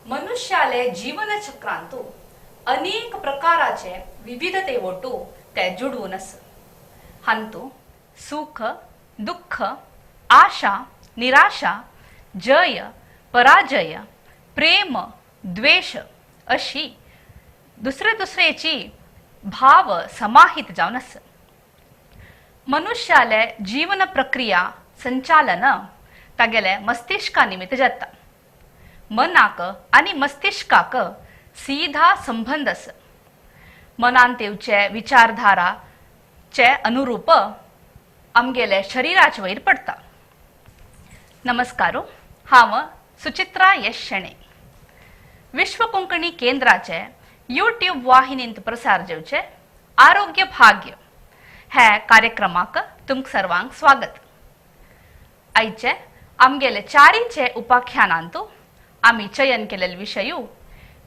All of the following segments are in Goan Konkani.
मनुष्याले जीवन चक्रांतु अनेक प्रकाराचे विविधते ओटू ते जुडवून आसा. हांतू सुख दुःख, आशा निराशा, जय पराजय, प्रेम द्वेष अशी दुसरे दुसरेची भाव समाहित जावन आसा. मनुष्याले जीवन प्रक्रिया संचालन तागेले मस्तिष्का निमित्त जाता. मनाक आनी मस्तिष्काक सीधा संबंध आसा. मनांत येवचे विचारधाराचे अनुरूप आमगेले शरीराचे वयर पडटा. नमस्कार, हांव सुचित्रा यश शेणे. विश्व कोंकणी केंद्राचे यूट्यूब वाहिनींत प्रसार जावचे आरोग्य भाग्य हे कार्यक्रमाक तुमकां सर्वांक स्वागत. आयचे आमगेले चारीचे उपाख्यानांतू आमी चयन केलेले विशयू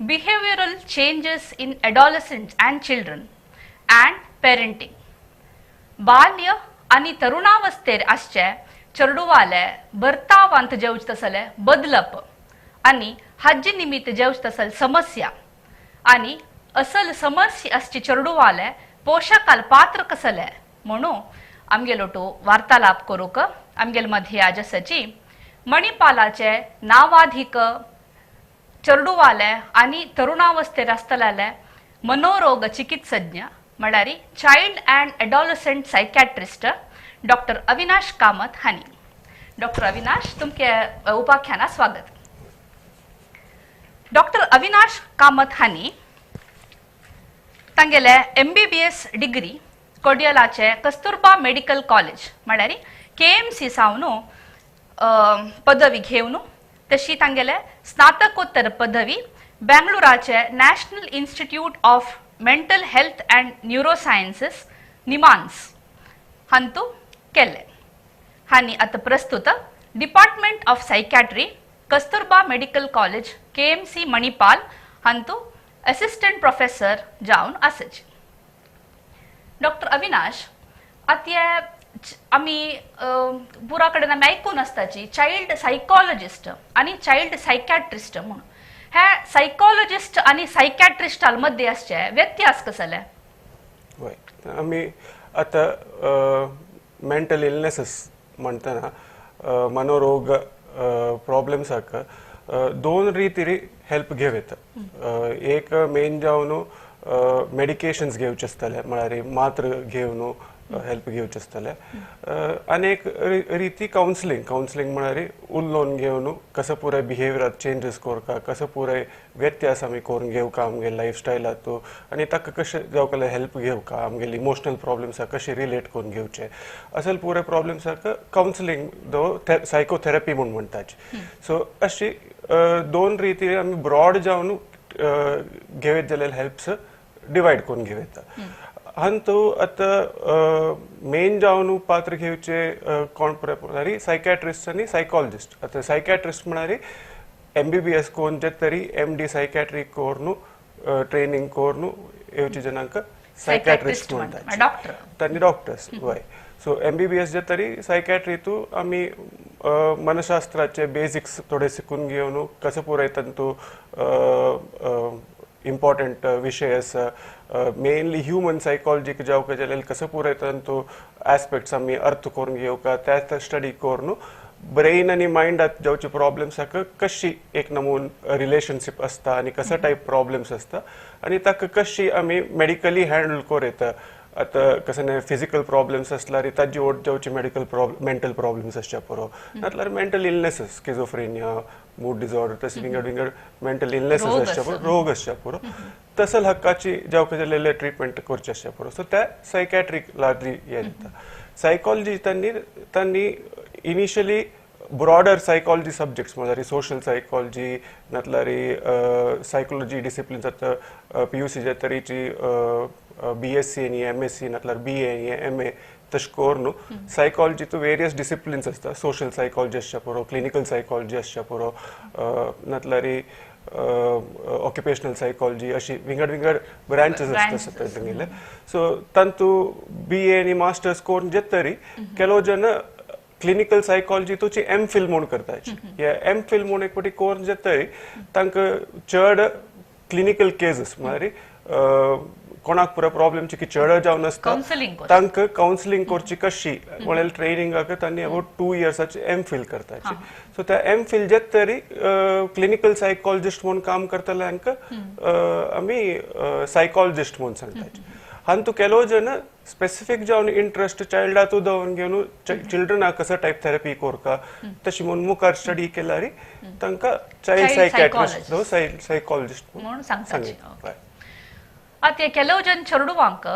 behavioural changes in adolescent and children and parenting. बाल्य आनी तरुणावस्थेर आसचे चेडवाले बर्तावांत जेवचे तसले बदलप आनी हाजे निमित्त जेवचे तसल समस्या आनी असल समस्या आसची चेडवाले पोशकाल पात्र कसले म्हणून आमगेलोटू वार्तालाप करूंक आमगेले मध्य आज आसाची मणिपालाचे नावाधिक चेडवाले आनी तरुणावस्थेर आसतलेले मनोरोग चिकित्सज्ञ म्हळ्यार child and adolescent psychiatrist doctor Avinash Kamat हांणी. डॉक्टर अविनाश, तुमके उपाख्याना स्वागत. डॉक्टर अविनाश कामत हांणी तांगेले एमबीबीएस डिग्री कोडियलाचे कस्तुरबा मेडिकल कॉलेज म्हळ्यार केएमसी सावन पदवी घेवन, तशी तांगेले स्नातकोत्तर पदवी बेंगळुराचे National Institute of Mental Health and Neurosciences, NIMHANS हांतू केल्ले. हांणी आतां प्रस्तुत Department of Psychiatry, Kasturba Medical College, KMC, Manipal हांतू असिस्टंट प्रोफेसर जावन आसाची. डॉक्टर अविनाश, आतां हे आमी पुरा कडेन आमी आयकून आसताची चायल्ड सायकोलॉजिस्ट आनी चायल्ड सायकॅट्रिस्ट म्हणून. हे सायकोलॉजिस्ट आनी सायकॅट्रिस्टा मध्य आसचे व्यत्यास कसले? वय, आमी आतां मेंटल इलनेसीस म्हणटना, मनोरोग प्रॉब्लेम्साक दोन रितीरी हेल्प घेवं येता. एक मेन जावन मेडिकेशन्स घेवचे आसतले, म्हळ्यार मात्र घेवन हेल्प घेवचे आसतले, आनी एक रिती कावन्सिलींग. कावन्सिलींग म्हळ्यार उलोवन घेवन कसो पुराय बिहेवियरात चेंजीस करका, कसो पुराय व्यत्यास आमी करून घेवका आमगे लायफ स्टायलांत आनी ताका कशें जावं हेल्प घेवका, आमगेले इमोशनल प्रॉब्लम्साक कशें रिलेट करून घेवचे, असल पुराय प्रॉब्लम्साक कावन्सिलींग दो सायकोथेरपी म्हूण म्हणटाची. सो अशी दोन रिती आमी ब्रॉड जावन घेवत जाल्यार हेल्प्स डिवायड करून घेवं येता. हांतू आतां मेन जावन पात्र घेवचे कोण म्हळ्यार सायकॅट्रिस्ट आनी सायकोलॉजिस्ट. आतां सायकॅट्रिस्ट म्हळ्यार एमबीबीएस कोन जे तरी एमडी सायकॅट्री करून, ट्रेनिंग करून येवचे जनांक सायकॅट्रिस्ट म्हणटात. डॉक्टर. तांणी डॉक्टर्स, वय. सो एमबीबीएस जे तरी सायकॅट्री तूं आमी मनशास्त्राचे बेसिक्स थोडे शिकून घेवन कसं पुराय तांतू इम्पॉर्टंट विशय आसा, मेनली ह्युमन सायकॉलॉजीक जावंक जाल्यार कसं पुराय तांतू एस्पेक्ट्स आमी अर्थ करून घेवका, त्या स्टडी करून ब्रेन आनी मायंडात जावचे प्रॉब्लम्साक कशी एक नमून रिलेशनशीप आसता आनी कसो टायप प्रॉब्लम्स आसता आनी ताका कशी आमी मेडिकली हँडल करूं येता. आतां कसं फिजिकल प्रॉब्लम्स आसल्यार ताजी ओट जावचे मेडिकल प्रॉब्लम, मेंटल प्रॉब्लम्स आसच्या पुरो, नातल्यार mental illnesses, schizophrenia, mood disorder, तशें विंगड विंगड मेंटल इलनेसीस आसच्या पुरो, रोग आसच्या पुरो, तसल हक्काची जावंक जाल्यार ट्रिटमेंट करचे आसच्या पुरो. सो त्या सायकॅट्रीक लार्जली हें जाता. सायकॉलॉजी तांणी तांणी इनिशियली ब्रॉडर सायकॉलॉजी सब्जेक्ट्स, म्हळ्यार सोशल सायकॉलॉजी नातल्यार सायकोलॉजी डिसिप्लिन्स. आतां पीयूसी जे तरेची बीएससी आनी एमएससी नातल्यार बीए आनी एमए तशें करून सायकॉलॉजी तूं वेरियस डिसिप्लिन्स आसता. सोशल सायकॉलॉजी आसच्या पुरो, क्लिनिकल सायकॉलॉजी आसच्या पुरो, नातल्यार ऑक्युपेशनल सायकॉलॉजी, अशी विंगड विंगड ब्रांचेस आसता तांगेले. सो तांतू बीए आनी मास्टर्स करून जे तरी ಕೆಲವು जन क्लिनिकल सायकोलॉजी तुची एम फिल म्हूण करताची. हे एम फिल म्हूण एक फावटी कोर्स जातरी तांकां चड क्लिनिकल केसीस म्हळ्यार कोणाक पुरो प्रॉब्लेम की चड जावन आसता तांकां कावन्सिलींग करची कशी म्हळ्यार ट्रेनिंगाक तांणी अबाउट 2 इयर्साची एम फिल करताची. सो त्या एम फिल जात तरी क्लिनिकल सायकोलॉजिस्ट म्हूण काम करतले हांकां आमी सायकोलॉजिस्ट म्हूण सांगताची. हांतू केलो जन स्पेसिफीक जावन इंट्रस्ट चायल्डातू दवरून घेवन चिल्ड्रनाक कसो टायप थेरपी कोरका तशी म्हूण मुखार स्टडी केल्यार तांकां चायल्ड सायकॅट्रिस्ट सायकोलॉजिस्ट म्हणून सांगताची. आतां ಕೆಲವು जन चेडवांक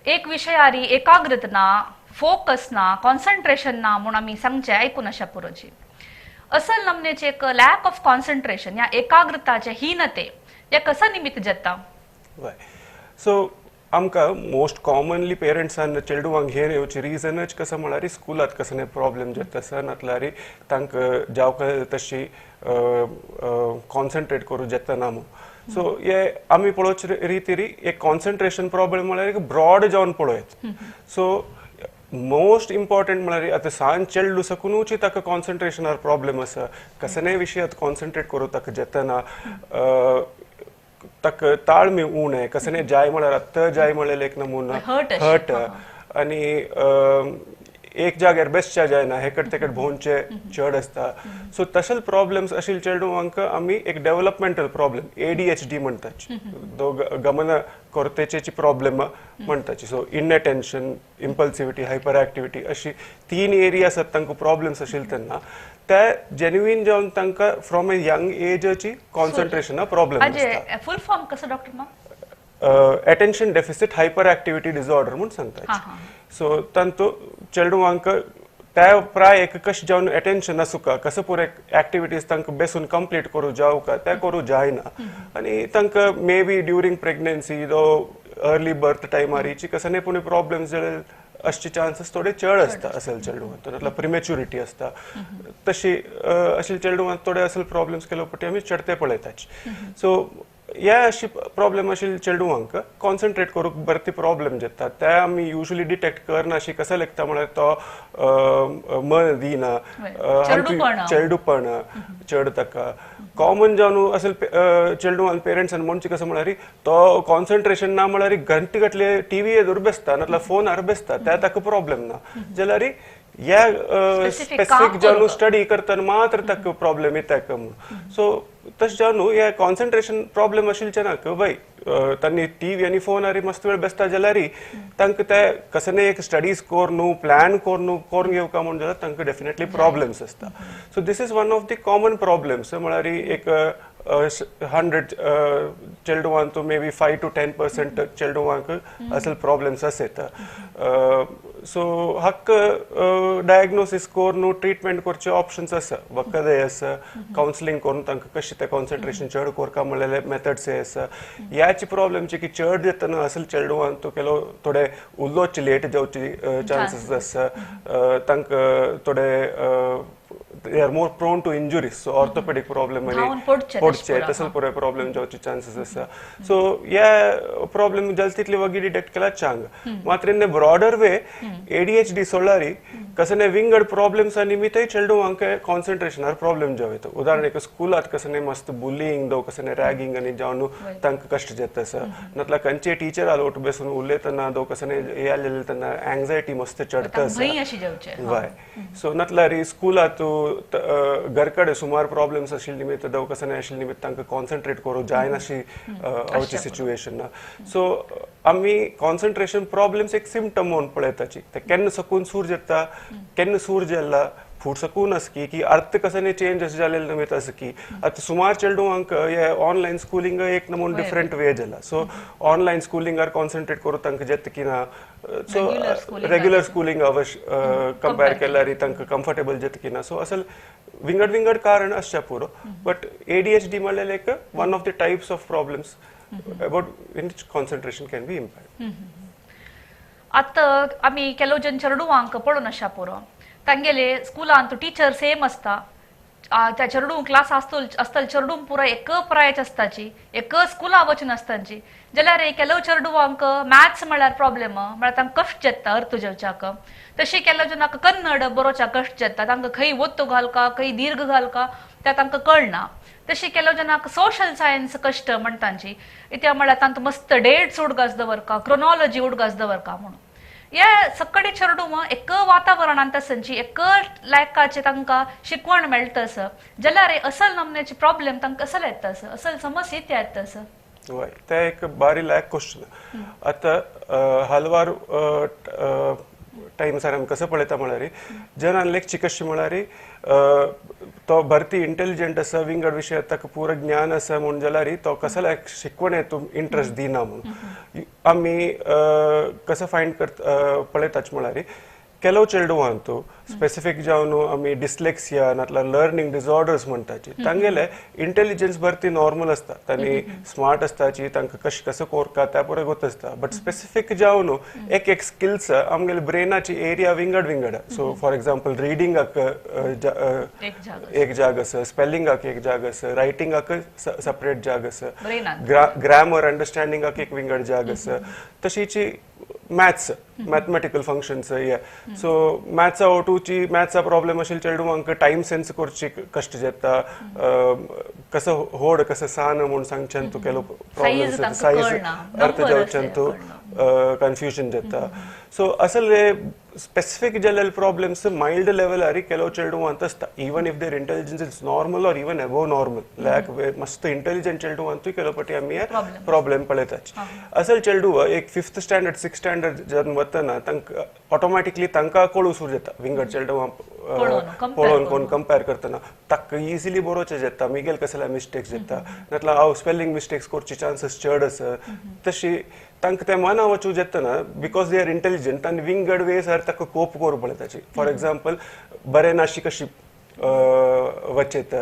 एक विशयारी एकाग्रता ना, फोकस ना, कॉन्सन्ट्रेशन ना म्हूण आमी सांगचें आयकून आशा पुरोची. असल नमनेचे एक लॅक ऑफ कॉन्सन्ट्रेशन या एकाग्रताचे हीनते या कसं निमित्त जाता? सो आमकां मोस्ट कॉमनली पेरंट्सान चेडवांक घेवन येवची रिजनच कसं म्हळ्यार स्कुलांत कसं प्रॉब्लेम जाता आसा नातल्यार तांकां जावंक तशी कॉन्सन्ट्रेट करूं जाता ना म्हूण. सो हे आमी पळोवचे रितीरी एक कॉन्सन्ट्रेशन प्रॉब्लेम म्हळ्यार एक ब्रॉड जावन पळोवयेत. सो मोस्ट इम्पॉर्टंट म्हळ्यार आतां सान चेडू सकुनूच ताका कॉन्सन्ट्रेशनार प्रॉब्लेम आसा, कसलेय विशयांत कॉन्सन्ट्रेट करूं ताका जातना, ताका ताळमेळ उणें, कसलें जाय म्हळ्यार आत्तां जाय म्हळ्यार एक नमुना हट आनी एक जाग्यार बेसच्या जायना, हेकट तेकट भोंवचे चड आसता. सो तशें प्रॉब्लेम्स आशिल्ले चेडवांक आमी एक डेव्हलपमेंटल प्रॉब्लेम ADHD म्हणटाची, दो गमन कोरतेची problem म्हणटाची. So inattention, impulsivity, hyper activity अशी 3 एरिया आसात तांकां प्रॉब्लेम्स आशिल्ले तेन्ना ते जेन्युइन जावन तांकां फ्रॉम ए यंग एजाची कॉन्सन्ट्रेशना प्रॉब्लेम आसता. फुल फॉर्म कसो डॉक्टर मग? Attention deficit hyper activity disorder म्हूण सांगता. सो तांतू चेडवांक त्या प्राय एक कशें जावन एटेन्शन आसूका, कसं पुरो एक्टिविटीज तांकां बेसून कंप्लीट करूं जावका ते करूं जायना आनी तांकां मे बी ड्युरींग प्रेग्नन्सी दो अर्ली बर्थ टायमारीची कसले पूण प्रॉब्लेम्स असचे चान्सीस थोडे चड आसता असेल चेडवांत, मतलब प्रिमेच्युरिटी आसता तशी अशे चेडवांत थोडे असेल प्रॉब्लेम्स केले पटी आमी चडते पळयताची. सो ह्या अशी प्रॉब्लेम आशिल्ले चेडवांक कॉन्सन्ट्रेट करूंक बरे प्रॉब्लेम जाता ते आमी युजली डिटेक्ट करना अशी कसं लेखता म्हळ्यार तो मन दिना, चेडूपण चड ताका कॉमन जावन असेल चेडवान पेरंट्सान म्हणचे कसं म्हळ्यार तो कॉन्सन्ट्रेशन ना म्हळ्यार घंटे घातले टीव्ही एदोर बेसता नातल्यार फोनार बेसता त्या ताका प्रॉब्लेम ना, जाल्यार ह्या स्पेसिफीक जावन स्टडी करतना मात्र ताका प्रॉब्लेम येता म्हणून. सो तशें जावन हे कॉन्सन्ट्रेशन प्रॉब्लेम आशिल्ले ना वय तांणी टीव्ही आनी फोनार मस्त वेळ बेसता जाल्यार तांकां ते कसले एक स्टडीज करून प्लॅन करून करून घेवका म्हूण जाल्यार तांकां डेफिनेटली प्रॉब्लेम्स आसता. So this is one of the common problems म्हळ्यार एक 100 चेडवांत मे बी 5 to 10% चेडवांक असल प्रॉब्लेम्स आसता. सो हक्क डायग्नोसीस करून ट्रिटमेंट करचे ऑप्शन्स आसा, वखदय आसा, कावन्सिलींग करून तांकां कशें तें कॉन्सन्ट्रेशन चड करका म्हणलेले मेथड्सय आसा. ह्याची प्रॉब्लेमची की चड जातना असल चेडवांत केलो थोडे उलोवचे लेट जावचे चान्सीस आसा, तांकां थोडे they are more prone to injuries, so orthopedic problem आणि पडचे तसं पुरे प्रॉब्लेम जावचे चान्सेस आसा. सो ह्या प्रॉब्लेम जाता तितले वगी डिटेक्ट केला चांग. मात्र इन ब्रॉडर वे ADHD सोडल्यार कसने विंगड प्रॉब्लेम्स निमित्तय चेडवांक कॉन्सन्ट्रेशनार प्रॉब्लेम जावं येता. उदाहरण एक स्कुलात कसने मस्त बुलिंग दो कसने रॅगिंग आनी जावन तांकां कश्ट जाता आसा, नातल्यार खंयचे टिचर आलोट बेसून उलयतना दो कसने हे आलेले तेन्ना एंग्जायटी मस्त चडता आसा. वय सो नातल्यार स्कुलात घर कडेन सुमार प्रॉब्लेम्स आशिल्ले निमित्त दव कसने आशिल्ले निमित्त तांकां कॉन्सन्ट्रेट करूं जायना अशी अवची सिच्युएशन ना. सो आमी कॉन्सन्ट्रेशन प्रॉब्लेम्स एक सिमटम म्हणून पळयताची, ते केन्ना सकून सूर जाता, केन्ना सूर जाला फूट सकून आसकी की अर्थ कसने चेंज अशें जालेले निमित्त आसा की आतां सुमार चेडवांक हे ऑनलायन स्कुलींग एक नमून डिफरंट वे जाला. सो ऑनलायन स्कुलिंगार कॉन्सन्ट्रेट करूं तांकां जाता की ना, सो रेग्युलर स्कुलिंग अवश्य कंपेर केल्यार तांकां कम्फर्टेबल जाता की ना. सो असल विंगड विंगड कारण आसच्या पुरो, बट ADHD म्हणल्यार एक one of the types of problems about in which concentration can be impaired. आतां आमी केलो जन चेडवांक पळोवन आशा पुरो तांगेले स्कुलांत टिचर सेम आसता, त्या चेडूं क्लास आसतल चेडूं पुराय एक प्रायच आसताची एक स्कुला वचून आसताची जाल्यार ಕೆಲವು चेडवांक मॅथ्स म्हळ्यार प्रॉब्लेम म्हळ्यार तांकां कश्ट येता अर्थ जेवच्याक तशी केलो जेन्ना कन्नड बरोवच्याक कश्ट येता तांकां खंय ओत्तो घालका खंय दीर्घ घालका त्या तांकां कळना तशी केलो जेन्ना सोशल सायन्स कश्ट म्हणटांची इत्या म्हळ्यार तांकां मस्त डेट्स उडगास दवरका क्रोनॉलॉजी उडगास दवरका म्हणून हे सगळे चेडूं एक वातावरणांत आसची एक लायकाचे तांकां शिकवण मेळटा आसा जाल्यार असल नमन्याचे प्रॉब्लेम तांकां असल येता आसा असल समस्या येता आसा. हय तें एक बारी लायक क्वेश्चन. आतां हलवार टायम्सार आमी कसो पळयता म्हळ्यार जनान लेखची कशी म्हळ्यार तो भरती इंटेलिजंट आसा विंगड विशय ताका पुरो ज्ञान आसा म्हूण जाल्यार तो कसो शिकवण हेतून इंट्रस्ट दिना म्हणून आमी कसो फायंड करता पळयताच म्हळ्यार ಕೆಲವು चेडवांतू स्पेसिफीक जावन आमी डिस्लेक्सिया नातल्यार लर्निंग डिसऑर्डर्स म्हणटाची तांगेले इंटेलिजन्स भरती नॉर्मल आसता तांणी स्मार्ट आसताची तांकां कशें कसो कोरका त्या पुरो गोत आसता बट स्पेसिफीक जावन एक एक स्किल्स आमगेले ब्रेनाची एरिया विंगड विंगड. सो फॉर एग्जाम्पल रिडींगाक एक जाग आसा, स्पेलिंगाक एक जाग आसा, रायटिंगाक सेपरेट जाग आसा, ग्रामर अंडरस्टँडिंगाक एक विंगड जाग आसा, तशीची मॅथ्स मॅथमॅटिकल फंक्शन्स हे. सो मॅथ्सा ओटूची मॅथ्सा प्रॉब्लेम आशिल्ले चेडवांक टायम सेन्स करची कश्ट जाता कसो होड कसो सान म्हूण सांगच्यान तूं केलो प्रॉब्लेम सायज अर्थ जावच्यान तूं कन्फ्युजन जाता. सो असले स्पेसिफीक जाल्ले प्रॉब्लेम्स मायल्ड लेवलार ಕೆಲವು चेडवांत आसता even if their intelligence is normal or even above normal like मस्त इंटेलिजंट चेडवांतूय ಕೆಲವು पटी आमी प्रॉब्लेम पळयतात. असल चेडू एक फिफ्थ स्टँडर्ड सिक्स स्टँडर्ड जर वतना तांकां ऑटोमॅटिकली तांकां कळूं सुरू जाता विंगड चेडवां पळोवन कोण कंपेर करतना ताका इजिली बरोवचें जाता मिगेल कसले मिस्टेक्स जाता नातल्यार हांव स्पेलिंग मिस्टेक्स करचे चान्सीस चड आसा तशी तांकां तें मना वचूं जातना because they are intelligent आनी विंगड वेज आर ताका कोप करूं पळयताची. फॉर एग्जाम्पल बरें नाशी कशी वचेत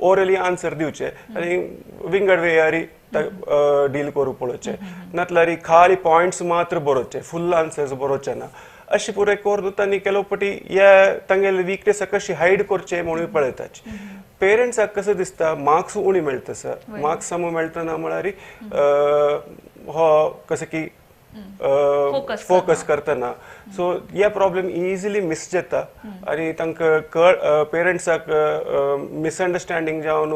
ओरली आन्सर दिवचे आनी विंगड वेयारी डील करूं पळोवचें नातल्यार खाली पॉयंट्स मात्र बरोवचे फुल आन्सर्स बरोवचे ना अशी पुराय करून तांणी ಕೆಲವು पटी हे तांगेले विकनेस कशी हायड करचे म्हणून पळयताची. पेरंट्साक कसं दिसता मार्क्स उणी मेळटा सर मार्क्स सम मेळटना म्हळ्यार हो कसं की फोकस करतना सो हे प्रॉब्लेम इजिली मिस जाता आनी तांकां पेरंट्साक मिसअंडरस्टँडींग जावन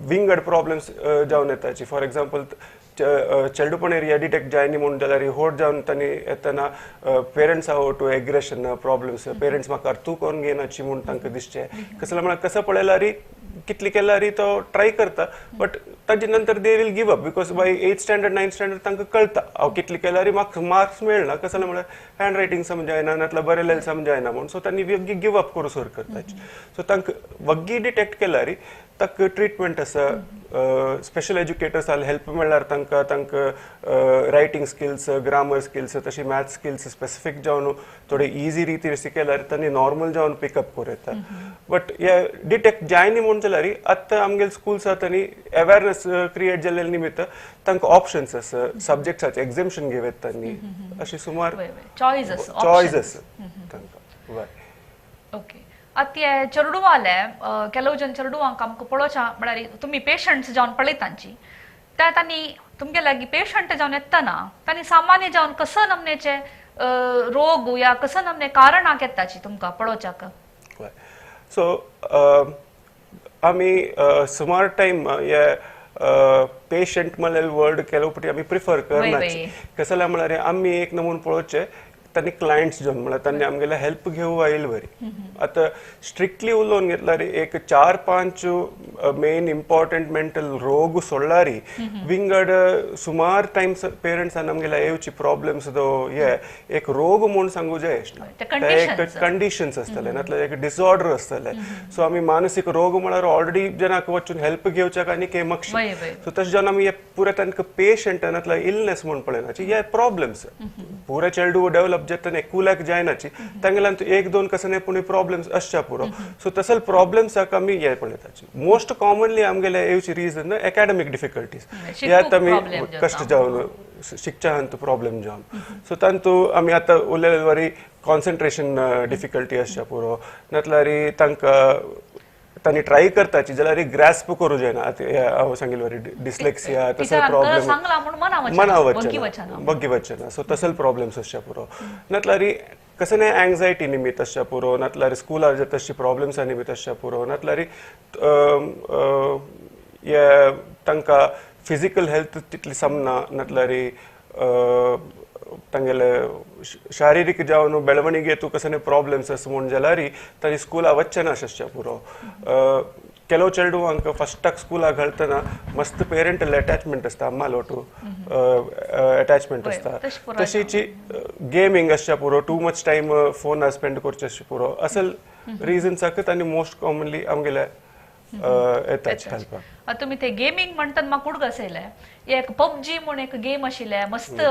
विंगड प्रॉब्लेम्स जावन येताची. फॉर एग्जाम्पल चेडूपण एरिया डिटेक्ट जायनी म्हूण जाल्यार होड जावन तांणी येतना पेरंट्सा टू एग्रेशन प्रॉब्लेम्स पेरंट्स म्हाका तूं करून घेनाची म्हूण तांकां दिसचें कसलें म्हळ्यार कसो पळयल्यार कितली केल्यार तो ट्राय करता बट ताजे नंतर they will give up because by 8th standard 9th standard तांकां कळटा हांव कितली केल्यार म्हाका मार्क्स मेळना कसलें म्हळ्यार हँड रायटींग समजायना नातल्यार बरयलें समजायना म्हूण सो तांणी वग्गी गिव अप करूं सुरू करताची. सो तांकां वग्गी डिटेक्ट केल्यार ताका ट्रिटमेंट आसा स्पेशल एज्युकेटर्स हेल्प मेळ्ळ्यार तांकां तांकां रायटींग स्किल्स ग्रामर स्किल्स तशी मॅथ्स स्किल्स स्पेसिफीक जावन थोडे इजी रितीर शिकयल्यार तांणी नॉर्मल जावन पिकअप करूं येता. बट हे डिटेक्ट जायनी म्हूण जाल्यार आतां आमगेले स्कुल्सांत आनी अवेरनेस क्रिएट जाल्ले निमित्त तांकां ऑप्शन्स आसा सब्जेक्ट्साचे एग्झेम्पशन घेवं येता तांणी अशी सुमार चॉयस आसा तांकां. ओके आतां चेडवाले ಕೆಲವು जन चेडवांक आमकां पळोवच्या म्हळ्यार तुमी पेशंट्स जावन पळयतांची त्या तांणी तुमगे लागीं पेशंट जावन येतना तांणी सामान्य जावन कसो नमनेचे रोग या कसो नमने कारणाक येताची तुमकां पळोवच्याक. सो आमी सुमार टायम हे पेशंट म्हणल्यार वर्ड ಕೆಲವು पटी आमी प्रिफर करनाची कसले म्हळ्यार आमी एक नमून पळोवचें तांणी क्लायंट्स जावन म्हळ्यार तांणी आमगेले हेल्प घेवं आयल बरी. आतां स्ट्रिक्टली उलोवन घेतल्यार एक 4-5 मेन इम्पॉर्टंट मेंटल रोग सोडल्यार विंगड सुमार टायम्स पेरंट्सान आमगेले येवची प्रॉब्लेम्स हे एक रोग म्हूण सांगू जाय एक कंडिशन्स आसतले नातल्यार एक डिसऑर्डर आसतले. सो आमी मानसीक रोग म्हळ्यार ऑलरेडी जनाक वचून हेल्प घेवच्याक आनी केमक्षी सो तशें जावन आमी हे पुरे तांकां पेशंट नातल्यार इलनेस म्हूण पळयनाची हे प्रॉब्लेम्स पुरे चेडू डेव्हलप जातना कुल्याक जायनाची तांगेल्यान 1-2 कसं पूण प्रॉब्लेम्स आसच्या पुरो. सो तसले प्रॉब्लेम्साक आमी हे पळयताची. मोस्ट कॉमनली आमगेले येवची रिजन एकाडमीक डिफिकल्टीज हे आतां आमी कश्ट जावन शिकच्या हांतू प्रॉब्लेम जावन सो तांतू आमी आतां उलयले वरी कॉन्सन्ट्रेशन डिफिकल्टी आसच्या पुरो, नातल्यार तांकां तांणी ट्राय करताची जाल्यार ग्रॅस्प करूं जायना. आतां हांव सांगिल्ले वरी डिस्लेक्सिया तसले प्रॉब्लेम मना वचना बग्गी वचना, सो तसले प्रॉब्लेम्स आसच्या पुरो. नातल्यार कसं नाही अँग्झायटी निमित्त आसच्या पुरो, नातल्यार स्कुलार तशी प्रॉब्लेम्सा निमित्त आसच्या पुरो, नातल्यार हे तांकां फिजिकल हेल्थ तितली समना, नातल्यार तांगेले शारिरीक जावन बेळवणीगे तूं कसं प्रॉब्लेम्स आसा म्हूण जाल्यार तांणी स्कुला वचचें ना आसच्या पुरो. ಕೆಲವು चेडवांक फस्टाक स्कुलाक घालतना मस्त पेरेंटल अटॅचमेंट आसता, अम्मा लोटू अटॅचमेंट आसता, तशीची गेमींग आसच्या पुरो, टू मच टायम फोनार स्पेंड करचे आसच्या पुरो, असल रिजन्साक आनी मोस्ट कॉमनली आमगेले येतात हेल्पाक. तुमी ते गेमींग म्हणटात म्हाका उडगास येयले, एक पबजी म्हूण एक गेम आशिल्ले, मस्त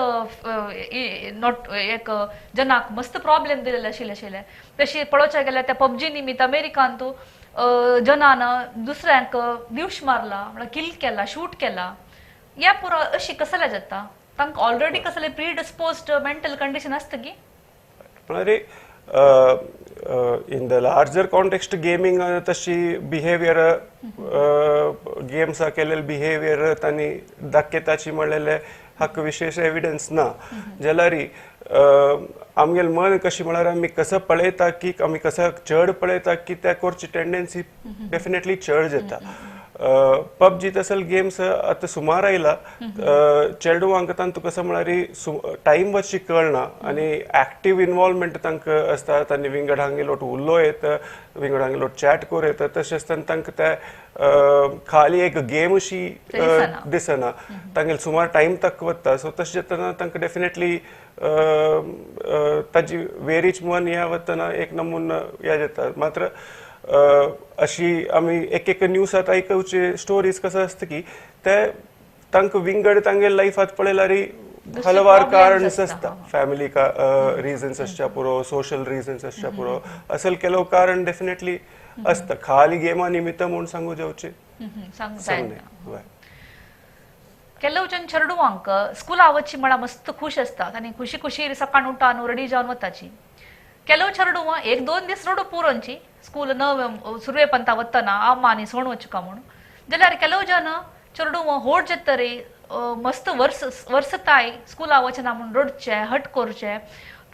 not एक जनाक मस्त प्रॉब्लेम दिलेले आशिल्ले आशिल्ले. तशी पळोवच्या गेल्यार त्या पबजी निमित्त अमेरिकांतू जनान दुसऱ्यांक दिवश मारला, म्हळ्यार किल केला, शूट केला. ह्या पुरो अशी कसले जाता, तांकां ऑलरेडी कसले प्रिडिस्पोज्ड मेंटल कंडिशन आसता की? म्हळ्यार in the larger context gaming तशी बिहेवियर गेम्सा केलेले बिहेवियर तांणी दाखयताची म्हणलेले हाका विशेष एविडन्स ना. जाल्यार आमगेले मन कशी म्हळ्यार आमी कसं पळयता की आमी कसं चड पळयता की त्या करची टेंडन्सी डेफिनेटली चड जाता. पबजी तसल गेम्स आतां सुमार आयला, चेडवांक तांतू कसं म्हळ्यार टायम वचची कळना आनी एक्टीव इनवॉल्वमेंट तांकां आसता, तांणी विंगड हांगे लोट उलो येता, विंगड हांगे लोट चॅट करूं येता, तशें आसतना तांकां ते खाली एक गेम अशी दिसना, तांगेले सुमार टायम ताका वता. सो तशें जातना तांकां डेफिनेटली ताजी वेरीच मन ह्या वतना एक नमून ह्या जाता. मात्र अशी आमी एक एक न्यूजांत आयकुचे स्टोरीज कसं आसता की ते तांकां विंगड तांगेले लायफांत पळयल्यार हलवार कारण्स आसता, फॅमिली रिजन्स आसच्या पुरो, सोशल रिजन्स आसच्या पुरो, असल ಕೆಲವು कारण डेफिनेटली आसता. खाली गेमा निमित्त म्हूण सांगू जावचे सांगू. ಕೆಲವು जन चेडवांक स्कुला वचची म्हळ्यार मस्त खुश आसतात आनी खुशी खुशी सकाळ उठान रेडी जावन वताची. ಕೆಲವು चेडवां एक दोन दीस रडू पुरोंची स्कूल न सुरवे पंता वतना अम्मा आनी सोण वचका म्हूण, जाल्यार ಕೆಲವು जन चेडवां होड जातरी मस्त वर्स वर्सताय स्कुला वचना म्हूण रडचे, हट करचे,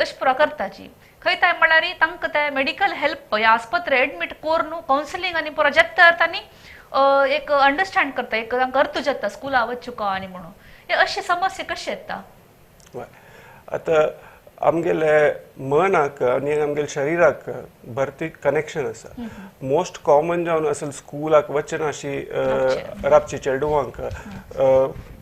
तशें पुरो करताची. खंय ताय म्हळ्यार तांकां ते मेडिकल हेल्प ह्या आस्पत्रे एडमीट करून कावन्सिलींग आनी पुरो जाता तांणी एक अंडरस्टँड करता, एक तांकां अर्थ जाता स्कुला वचुका आनी म्हणून. हे अशी समस्या कशी येता? आतां आमगेले मनाक आनी आमगेले शरिराक भरती कनेक्शन आसा. मोस्ट कॉमन जावन असल स्कुलाक वचना अशी राबची चेडवांक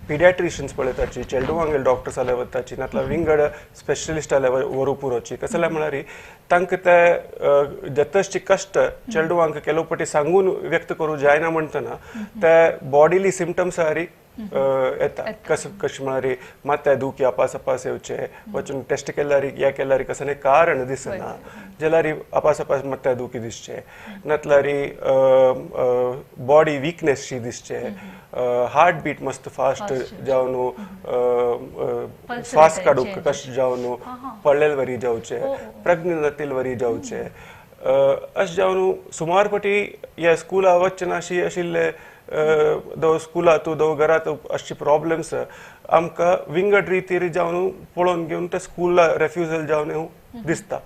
पिडियाट्रिशियन्स पळयताची, चेडवांगेले डॉक्टर्स आल्या वताची, नातल्यार विंगड स्पेशलिस्ट आल्या व्हरूं पुरोची. कसले म्हळ्यार तांकां ते जतश्ची कश्ट चेडवांक ಕೆಲವು पटी सांगून व्यक्त करूं जायना म्हणटना ते बॉडीली सिमटम्स हारी येता. कस कशें म्हळ्यार माथ्या दुखी अपास अपास येवचे, वचून टेस्ट केल्यार ह्या केल्यार कसलें कारण दिसना जाल्यार अपास अपास माथ्या दुखी दिसचे, नातल्यार बॉडी विकनेस शी दिसचे, हार्ट बीट मस्त फास्ट जावन श्वास काडूंक कशें जावन पडलेले वरी जावचे, प्रज्ञ जातिल्ले वरी जावचे, अशें जावन सुमार पटी ह्या स्कुला वचना अशी आशिल्ले दव स्कुलांत दव घरांत अशे प्रॉब्लेम्स आमकां विंगड रितीर जावन पळोवन घेवन ते स्कुला रेफ्युजल जावन दिसता.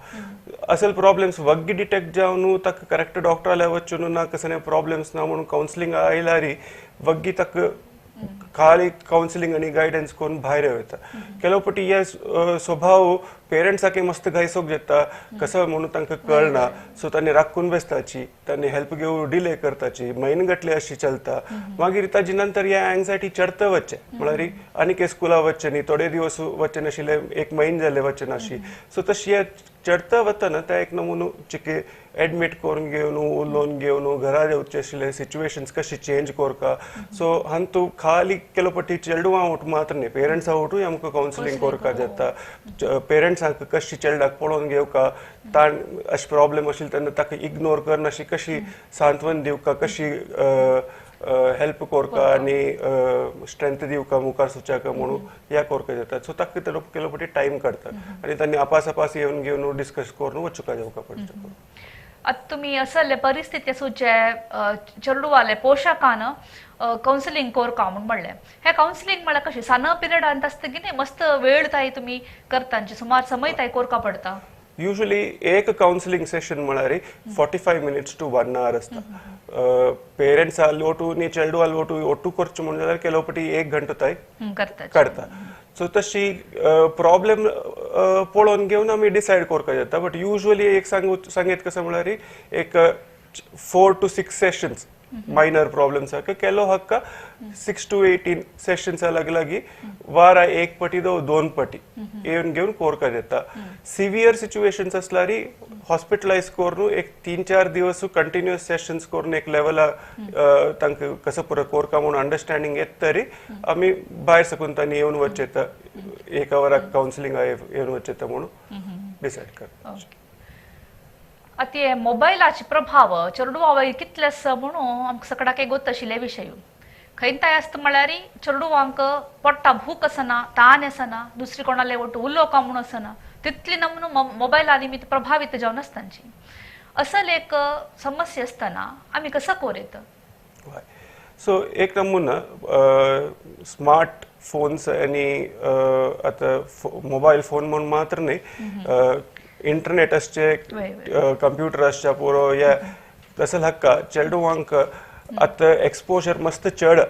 असल प्रॉब्लेम्स वग्गी डिटेक्ट जावन ताका करेक्ट डॉक्टर आल्या वचून ना कसले प्रॉब्लेम्स ना म्हणून कावन्सिलींग आयल्यार वग्गी ताका खाली कावन्सिलींग आनी गायडन्स करून भायर वता. ಕೆಲವು पटी हे स्वभाव पेरंट्साक मस्त घायसोक जाता, कसं म्हणून तांकां कळना, सो तांणी राखून बसताची, तांणी हेल्प घेवन डिले करताची, म्हयने गटले अशी चलता. मागीर ताजी नंतर ह्या एंग्जायटी चडता वचचे, म्हळ्यार आनीक स्कुला वचचे न्ही, थोडे दिवस वचचे नाशिल्ले, एक म्हयने जाले वचचे नाशी, सो तशी हे चडता वतना ते एक नमुनो चिके एडमीट करून घेवन उलोवन घेवन घरा येवचे आशिल्ले सिच्युएशन्स कशी चेंज करका. सो हांतू खाली ಕೆಲವು पटी चेडवां वट मात्र न्ही, पेरंट्सां वटूय आमकां कावन्सिलींग करपाक जाता. पेरंट्सांक कशी चेडवाक पळोवन घेवका, ताण अशें प्रॉब्लेम आशिल्ले तेन्ना ताका इग्नोर करनाशी कशी सांत्वन दिवका, कशी हेल्प कोरका आनी स्ट्रेंथ दिवका मुखार सुचाका म्हणून ह्या कोरका जाता. सो ताका ते केलो पटी टायम काडतात आनी तांणी आपास आपास येवन घेवन डिस्कस करून वचुका जावका पडटा. आतां तुमी असले परिस्थिती आसूचे चेडवाले पोशकान कावन्सिलींग कोरका म्हूण म्हणलें, हे कावन्सिलींग म्हळ्यार कशें सान पिरियडांत आसता की न्ही मस्त वेळ ताई तुमी करता सुमार समय ताई कोरका पडटा? युजली एक कावन्सिलींग सेशन म्हळ्यार 45 मिनिट्स टू 1 our आसता. पेरेंट्स आलोटू नी चेडू आलोटू ಒಟ್ಟು ಖರ್ಚು म्हणून जाल्यार ಕೆಲವು ಪटी 1 घंटो ताई काडता. सो तशी प्रॉब्लेम पळोवन घेवन आमी डिसायड करपाक जाता. बट युजली एक सांगीत कसं म्हळ्यार एक 4 to 6 sessions minor problems केलो हक्का 6 to 18 sessions लागी लागी वारा 1 पटी 2 पटी येवन घेवन कोरका जाता. सिवियर सिच्युएशन्स असल्यार हॉस्पिटलायज करून एक 3-4 दिवस कंटिन्युअस सेशन्स करून एक लेवला तांकां कसं पुरो कोरका म्हणून अंडरस्टँडिंग येत तरी आमी भायर सकून तांणी येवन वचेता एका वराक कावन्सिलिंग येवन वचेता म्हणून डिसायड करता. आतां मोबायलाचे प्रभाव चेडवां कितले आसा म्हणून आमकां सगळ्याक गोत आशिल्ले विशय. खंय ताय आसता म्हळ्यार चेडवांक पोट्टा भूक आसना, तान आसना, दुसरी कोणाले वट उलोवका म्हणून आसना, तितली नमून मोबायला निमित्त प्रभावीत जावन आसतांची असल एक समस्या आसतना आमी कसो कोरेत? सो एक नमुना स्मार्ट फोन्स आनी आतां मोबायल फोन म्हणून मात्र न्ही, इंटरनेट आसचे, कंप्युटर आसच्या पुरो या तसं हक्का चेडवांक आतां एक्सपोजर मस्त चड.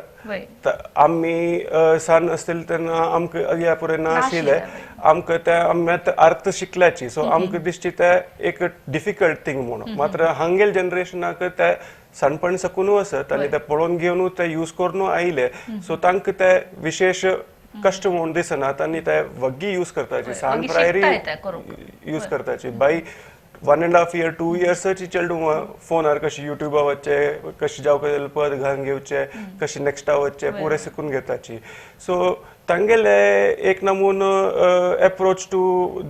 आमी सान आसतले तेन्ना आमकां ह्या पुरो नाशिल्लें, आमकां ते आमी आतां अर्थ शिकल्याची. सो आमकां दिसची ते एक डिफिकल्ट थिंग म्हणून. मात्र हांगेल जनरेशनाक ते सणपण सकून आसत आनी ते पळोवन घेवन ते यूज करून आयले. सो तांकां ते विशेश कष्ट म्हणून दिसना आनी ते वग्गी यूज करताची, सान प्रायरी यूज करताची. बाय 1.5 year 2 इयर्साची चेडूं फोनार कशी युट्यूबा वचचे, कशी जावं पद घालून घेवचे, कशी नेक्स्टा वचचे पुरे शिकून घेताची. सो तांगेले एक नमून approach to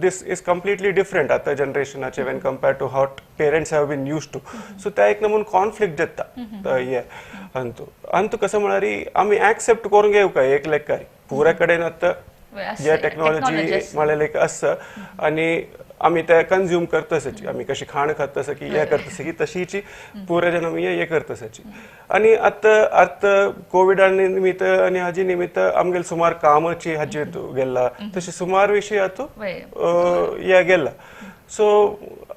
this is completely different आतां जनरेशनाचे when compare to how parents have been use to. So त्या एक नमून कॉन्फ्लिक्ट जाता हे अंतू अंतू कसं म्हळ्यार आमी एक्सेप्ट करून घेवका एक लेखारी पुऱ्या कडेन आतां जे टेक्नॉलॉजी म्हळ्यार एक आसा आनी आमी ते कंज्यूम करतसाची, आमी कशी खाण खातस की हे करतस की तशीची पुरे जण आमी हे करतसाची. आनी आतां आतां कोविडा निमित्त आनी हाजी निमित्त आमगेले सुमार कामाची हाजी गेल्ला तशी सुमार विशय आतां हे गेला. सो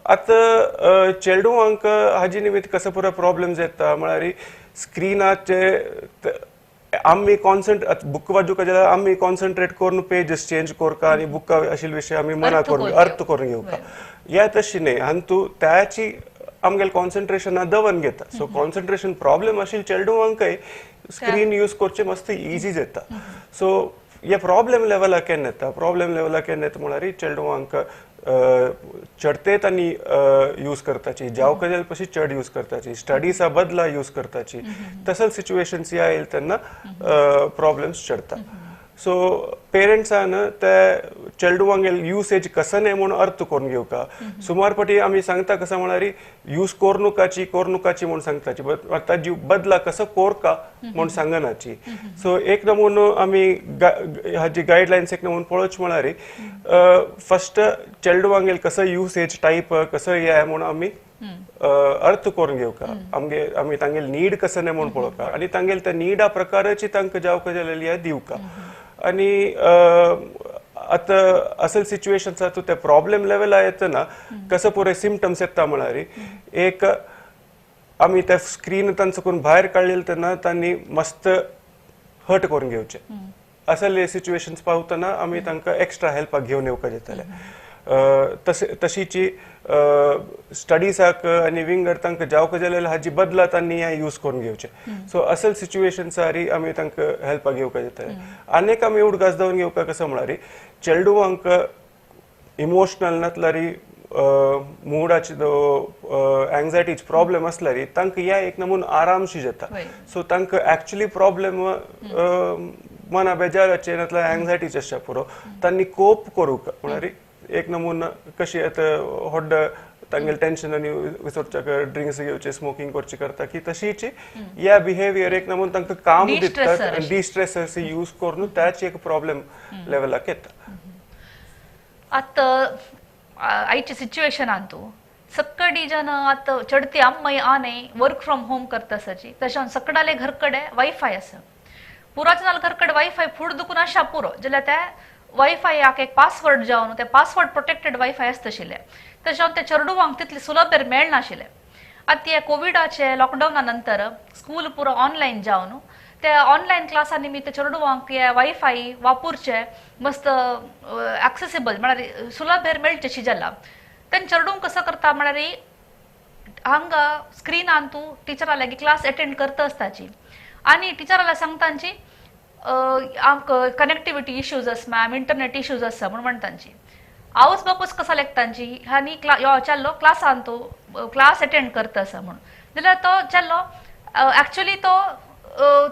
आतां चेडवांक हाजी निमित्त कसो पुरो प्रॉब्लम्स येता म्हळ्यार स्क्रिनाचे आमी कॉन्सन्ट्रेट बुक वाजूका जाल्यार आमी कॉन्सन्ट्रेट करून पेजीस चेंज करका आनी बुका आशिल्ले विशय आमी मना करून अर्थ करून घेवका ह्या तशी न्ही. आनी तूं त्याची आमगेले कॉन्सन्ट्रेशन दवन घेता. सो कॉन्सन्ट्रेशन प्रॉब्लम आशिल्ले चेडवांकय स्क्रीन यूज करचे मस्त इजी जाता. सो हे प्रॉब्लम लेवलाक केन्ना येता? प्रॉब्लम लेवलाक केन्ना येता म्हळ्यार चेडवांक चडतेत आनी यूज करताची, जावका जाल्यार पशी चड यूज करताची, स्टडीसा बदला यूज करताची, तसले सिच्युएशन्स या येयल तेन्ना प्रॉब्लम्स चडता. सो पेरंट्सान ते चेडवांगेल युसेज कसं न्ही म्हणून अर्थ करून घेवका. सुमार पटी आमी सांगता कसं म्हळ्यार यूज कोरनुकाची कोरनुकाची म्हणून सांगताची, बट ताजी बदला कसं कोरका म्हणून सांगनाची. सो एक नमून आमी हाजी गायडलायन्स एक नमून पळोवच म्हळ्यार फर्स्ट चेडवांगेल कसं युसेज टायप कसं हे म्हणून आमी अर्थ करून घेवका. आमगे आमी तांगेल नीड कसं न्ही म्हणून पळोवका आनी तांगेल त्या निडा प्रकाराची तांकां जावका जाल्यार दिवका. आनी आतां असल सिच्युएशन्स आसा ते प्रॉब्लम लेवला येतना कसं पुरे सिमटम्स येता म्हळ्यार एक आमी त्या स्क्रीन तांचो भायर काडलेले तेन्ना तांणी मस्त हर्ट करून घेवचे असले सिच्युएशन्स पावतना आमी तांकां एक्स्ट्रा हेल्पाक घेवन येवका जाताले. तशीची स्टडीसाक आनी विंगड तांकां जावका जाल्यार हाजी बदला तांणी हें यूज करून घेवचे. सो असल सिच्युएशन्सारी आमी तांकां हेल्पाक घेवका जाताले. आनीक आमी उडगास दवरून घेवका कसं म्हळ्यार चेडवांक इमोशनल नासल्यार मुडाची एंग्जायटीचे प्रॉब्लम आसल्यार तांकां ह्या एक नमून आरामशी जाता. सो तांकां एक्चुअली प्रॉब्लम मना बेजाराचे नासल्यार एंग्जायटीचे आसच्या पुरो तांणी कोप करूंक म्हळ्यार एक नमून कशी आतां व्हड तांगेले टेन्शन आनी विसरच्याक ड्रिंक्स घेवचे, स्मोकिंग करची करता की तशीच ह्या बिहेवियर एक नमून तांकां काम दिता, डिस्ट्रेसर्स यूज करून त्याच एक प्रॉब्लेम लेवलाक येता. आतां आयच्या सिच्युएशनान तूं सक्कडी जन आतां चडती अम्मय आने वर्क फ्रॉम होम करता आसाची, तशें सकडाले घर कडेन वायफाय आसा, पुराच्या नाल घर कडेन वायफाय फूड दुखून आशा पुरो जाल्यार त्या वायफायाक एक पासवर्ड जावन ते पासवर्ड प्रोटेक्टेड वायफाय आसता आशिल्लें, तशें ते चेडवांक तितले सुलभेर मेळनाशिल्लें. आतां हे कोविडाचे लॉकडावना नंतर स्कूल पुरो ऑनलायन जावन ते ऑनलायन क्लासा निमित्त चेडवांक हे वायफाय वापरचे मस्त एक्सेसिबल म्हळ्यार सुलभेर मेळचें जाला. तेन्ना चेडूंक कसो करता म्हळ्यार हांगा स्क्रिनान तूं टिचरा लागीं क्लास एटेंड करता आसताची आनी टिचराला सांगतांची आमकां कनेक्टिविटी इश्यूज आसा मॅम, इंटरनेट इश्यूज आसा म्हूण म्हणटांची. आवस बापूस कसा लेखतांची आनी यो चेडलो क्लासान तूं क्लास एटेंड करता आसा म्हूण, जाल्यार तो चेडलो एक्चुली तो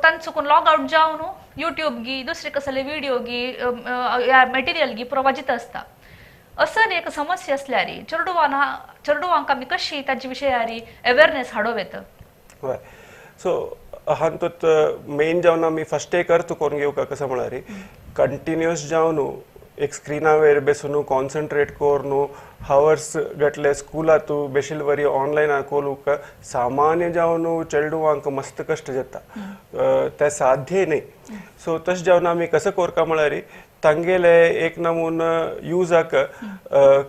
तांचो चुकून लॉग आउट जावन युट्यूब गी दुसरे कसले व्हिडिओ गी मटेरियल गी पुरो वाजीत आसता. असं एक समस्या असल्यार चेडवांक आमी कशी तांचे विशयारी अवेअरनेस हाडोवं येता? हय, सो हातूंत मेन जावन आमी फर्स्ट एक अर्थ करून घेवका कसो म्हळ्यार कंटिन्युअस जावन एक स्क्रिना वयर बेसून कॉन्सन्ट्रेट करून हवर्स गटले स्कुलांत बेशील वरी ऑनलायन कोलूक सामान्य जावन चेडवांक मस्त कश्ट जाता, ते साध्य न्ही. सो तशें जावन आमी कसो करता म्हळ्यार तांगेले एक नमून युजाक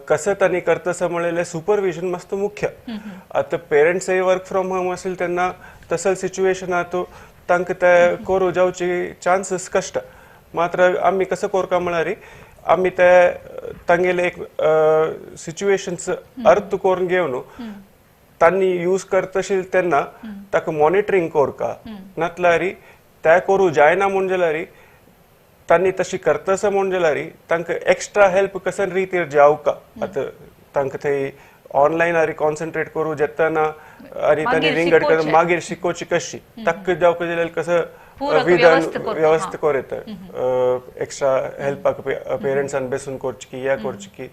कसं तांणी करतस म्हणलें सुपरविजन मस्त मुख्य. आतां पेरंट्सय वर्क फ्रॉम होम असेल तेन्ना तसं सिच्युएशन तो तांकां ते करूं जावची चान्सीस कश्ट. मात्र आमी कसं करता म्हळ्यार आमी ते तांगेले एक सिच्युएशन्स अर्थ करून घेवन तांणी यूज करतशील तेन्ना ताका मॉनिटरींग करका, नातल्यार ते करूं जायना म्हूण जाल्यार तांणी तशी करतस म्हूण जाल्यार तांकां एक्स्ट्रा हेल्प कसन रितीर जावका. आतां तांकां थंय ऑनलायन आनी कॉन्सन्ट्रेट करूं जेतना आनी तांणी विंगड मागीर शिकोवची कशी ताका जावका जाल्यार कसं विधान व्यवस्था कर येता, एक्स्ट्रा हेल्पाक पेरंट्सान बेसून करची की या करची की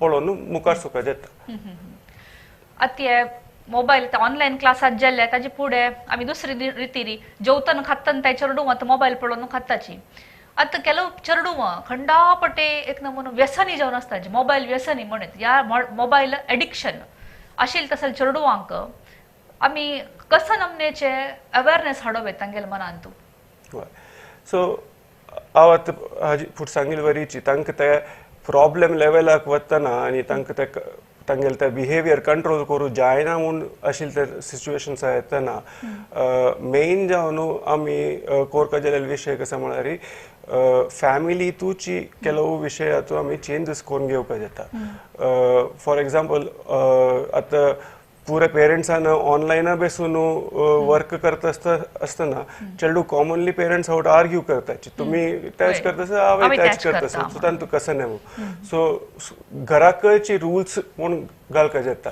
पळोवन मुखार सुका जाता. आतां मोबायल ऑनलायन क्लासात गेल्ले ताजे फुडें आमी दुसरी रितीरी जेवतना खातना ते चेडूं आतां मोबायल पळोवन खाताची. आतां ಕೆಲವು चेडूं खंडापटे एक नमुनो व्यसनी जावन आसता, मोबायल व्यसनी म्हणत या मोबायल एडिक्शन आशिल्ले तसले चेडवांक आमी कसं नमनेचे अवेअरनेस हाडोवं तांगेले मनान तूं? सो हांव आतां हाजी फुडें सांगिल्ले वरीची तांकां ते प्रॉब्लेम लेवलाक वतना आनी तांकां ते तांगेले ते बिहेवियर कंट्रोल करूं जायना म्हूण आशिल्ले ते सिच्युएशन्स येतना मेन जावन आमी कोरका जाल्ले विशय कसो म्हळ्यार फॅमिली तुची ಕೆಲವು विशय आमी चेंजीस करून घेवपाक जाता. फॉर एग्जाम्पल आतां पुरे पेरंट्सान ऑनलायना बेसून वर्क करता आसतना चेडूं कॉमनली पेरंट्स आवट आर्ग्यू करता, तुमी त्याच करता हांवें त्याच करता, सो तांतूं कसं न्ही. सो घराकडची रुल्स म्हूण घालका जाता,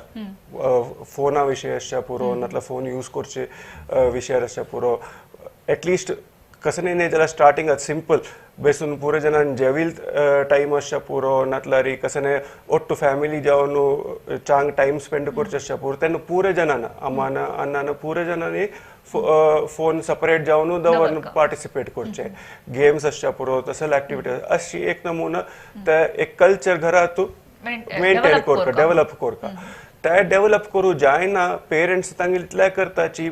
फोना विशय आसच्या पुरो, नातल्यार फोन यूज करचे विशयार आसच्या पुरो. एटलिस्ट कसं न्ही जाल्यार स्टार्टिंग सिंपल बेसून पुरे जाणान जेवील टायम आसच्या पुरो, नातल्यार कसं न्ही ಒಟ್ಟು ಫ್ಯಾಮಿಲಿ जावन चांग टायम स्पेंड करचे आसच्या पुरो तेन्ना पुरे जाणान अम्मान अण्णान पुरे जाणांनी फोन सेपरेट जावन दवरून पार्टिसिपेट करचे, गेम्स आसच्या पुरो तसले एक्टिविटी अशी एक नमुना ते एक कल्चर घरात मेंटेन करता, डेव्हलप करता. ते डेव्हलप करूं जायना पेरंट्स तांगेले इतले करताची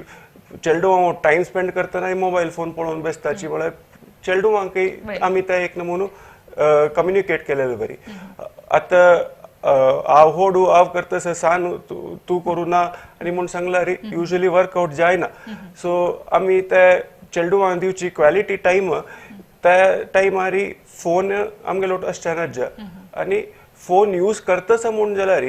चेडवां टायम स्पेंड करतना मोबायल फोन पळोवन बेसताची, म्हळ्यार चेडवांकय आमी ते एक नमुनो कम्युनिकेट केलेले बरी. आतां हांव होडू हांव करता सान तूं करूं ना आनी म्हूण सांगल्यार युजली वर्कआउट जायना. सो आमी ते चेडवांक दिवची क्वॉलिटी टायम त्या टायमार फोन आमगेलो आसचे आनी फोन यूज करतस म्हूण जाल्यार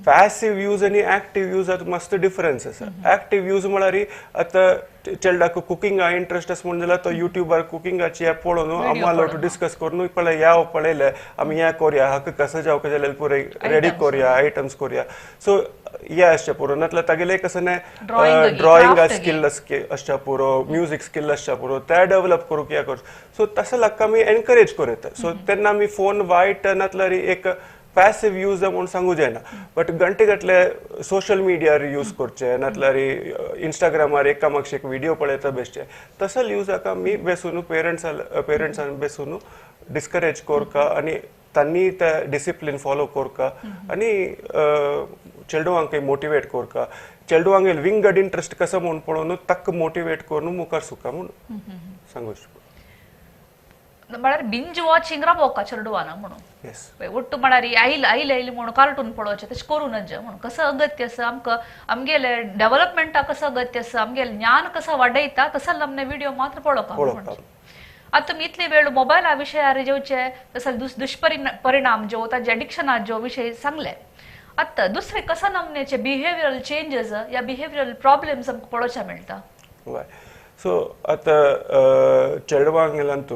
पॅसिव यूज आनी एक्टीव यूज मस्त डिफरन्स आसा. एक्टीव यूज म्हळ्यार आतां चेडवाक कुकिंगा इंट्रस्ट आसा म्हूण जाल्यार तो युट्यूबार कुकिंगाची ऍप पळोवन अम्मा लोट डिस्कस करून पळय ह्या पळयलें आमी हें करुया, हाका कसं जावंक जाल्यार पुरे रेडी करुया, आयटम्स करुया. सो हें आसचें पुरो, नातल्यार तागेलें कसं न्ही ड्रॉइंग स्किल आसच्या पुरो, म्युजीक स्किल आसच्या पुरो, ते डेव्हलप करूंक हें करूं. सो तसो लाका आमी एनकरेज करूं येता. सो तेन्ना आमी फोन वायट नातल्यार एक पॅसिव यूज म्हणून सांगू जायना बट गंटे गटले सोशल मिडियार यूज करचे नातल्यार इंस्टाग्रामार एका मागशे एक व्हिडिओ पळयता बेसचे तसल यूजाक आमी बेसून पेरंट्सान बेसून डिस्करेज करका आनी तांणी ते डिसिप्लीन फॉलो करका आनी चेडवांक मोटिवेट करका चेडवांक विंगड इंट्रस्ट कसो म्हूण पळोवन ताका मोटिवेट करून मुखार सुका म्हणून सांगू शकता. म्हळ्यार बिंज वॉचिंग राबोवका चेडवान म्हणून ಒಟ್ಟು म्हळ्यार आयल आयल आयल म्हणून कार्टून पळोवचें तशें करूं नज म्हणून कसो अगत्य आसा आमकां आमगेले डेव्हलपमेंटाक कसो अगत्य आसा आमगेले ज्ञान कसो वाडयता तसो आमने व्हिडिओ मात्र पळोवका. आतां तुमी इतले वेळ मोबायला विशयार जेवचे तसो दुष्परिणाम ज्यो ताजे एडिक्शना ज्यो विशय सांगले आतां दुसरे कसो नमनेचे बिहेवियरल चेंजेस या बिहेवियरल प्रॉब्लेम्स आमकां पळोवचे मेळटा. सो आतां चेडवांक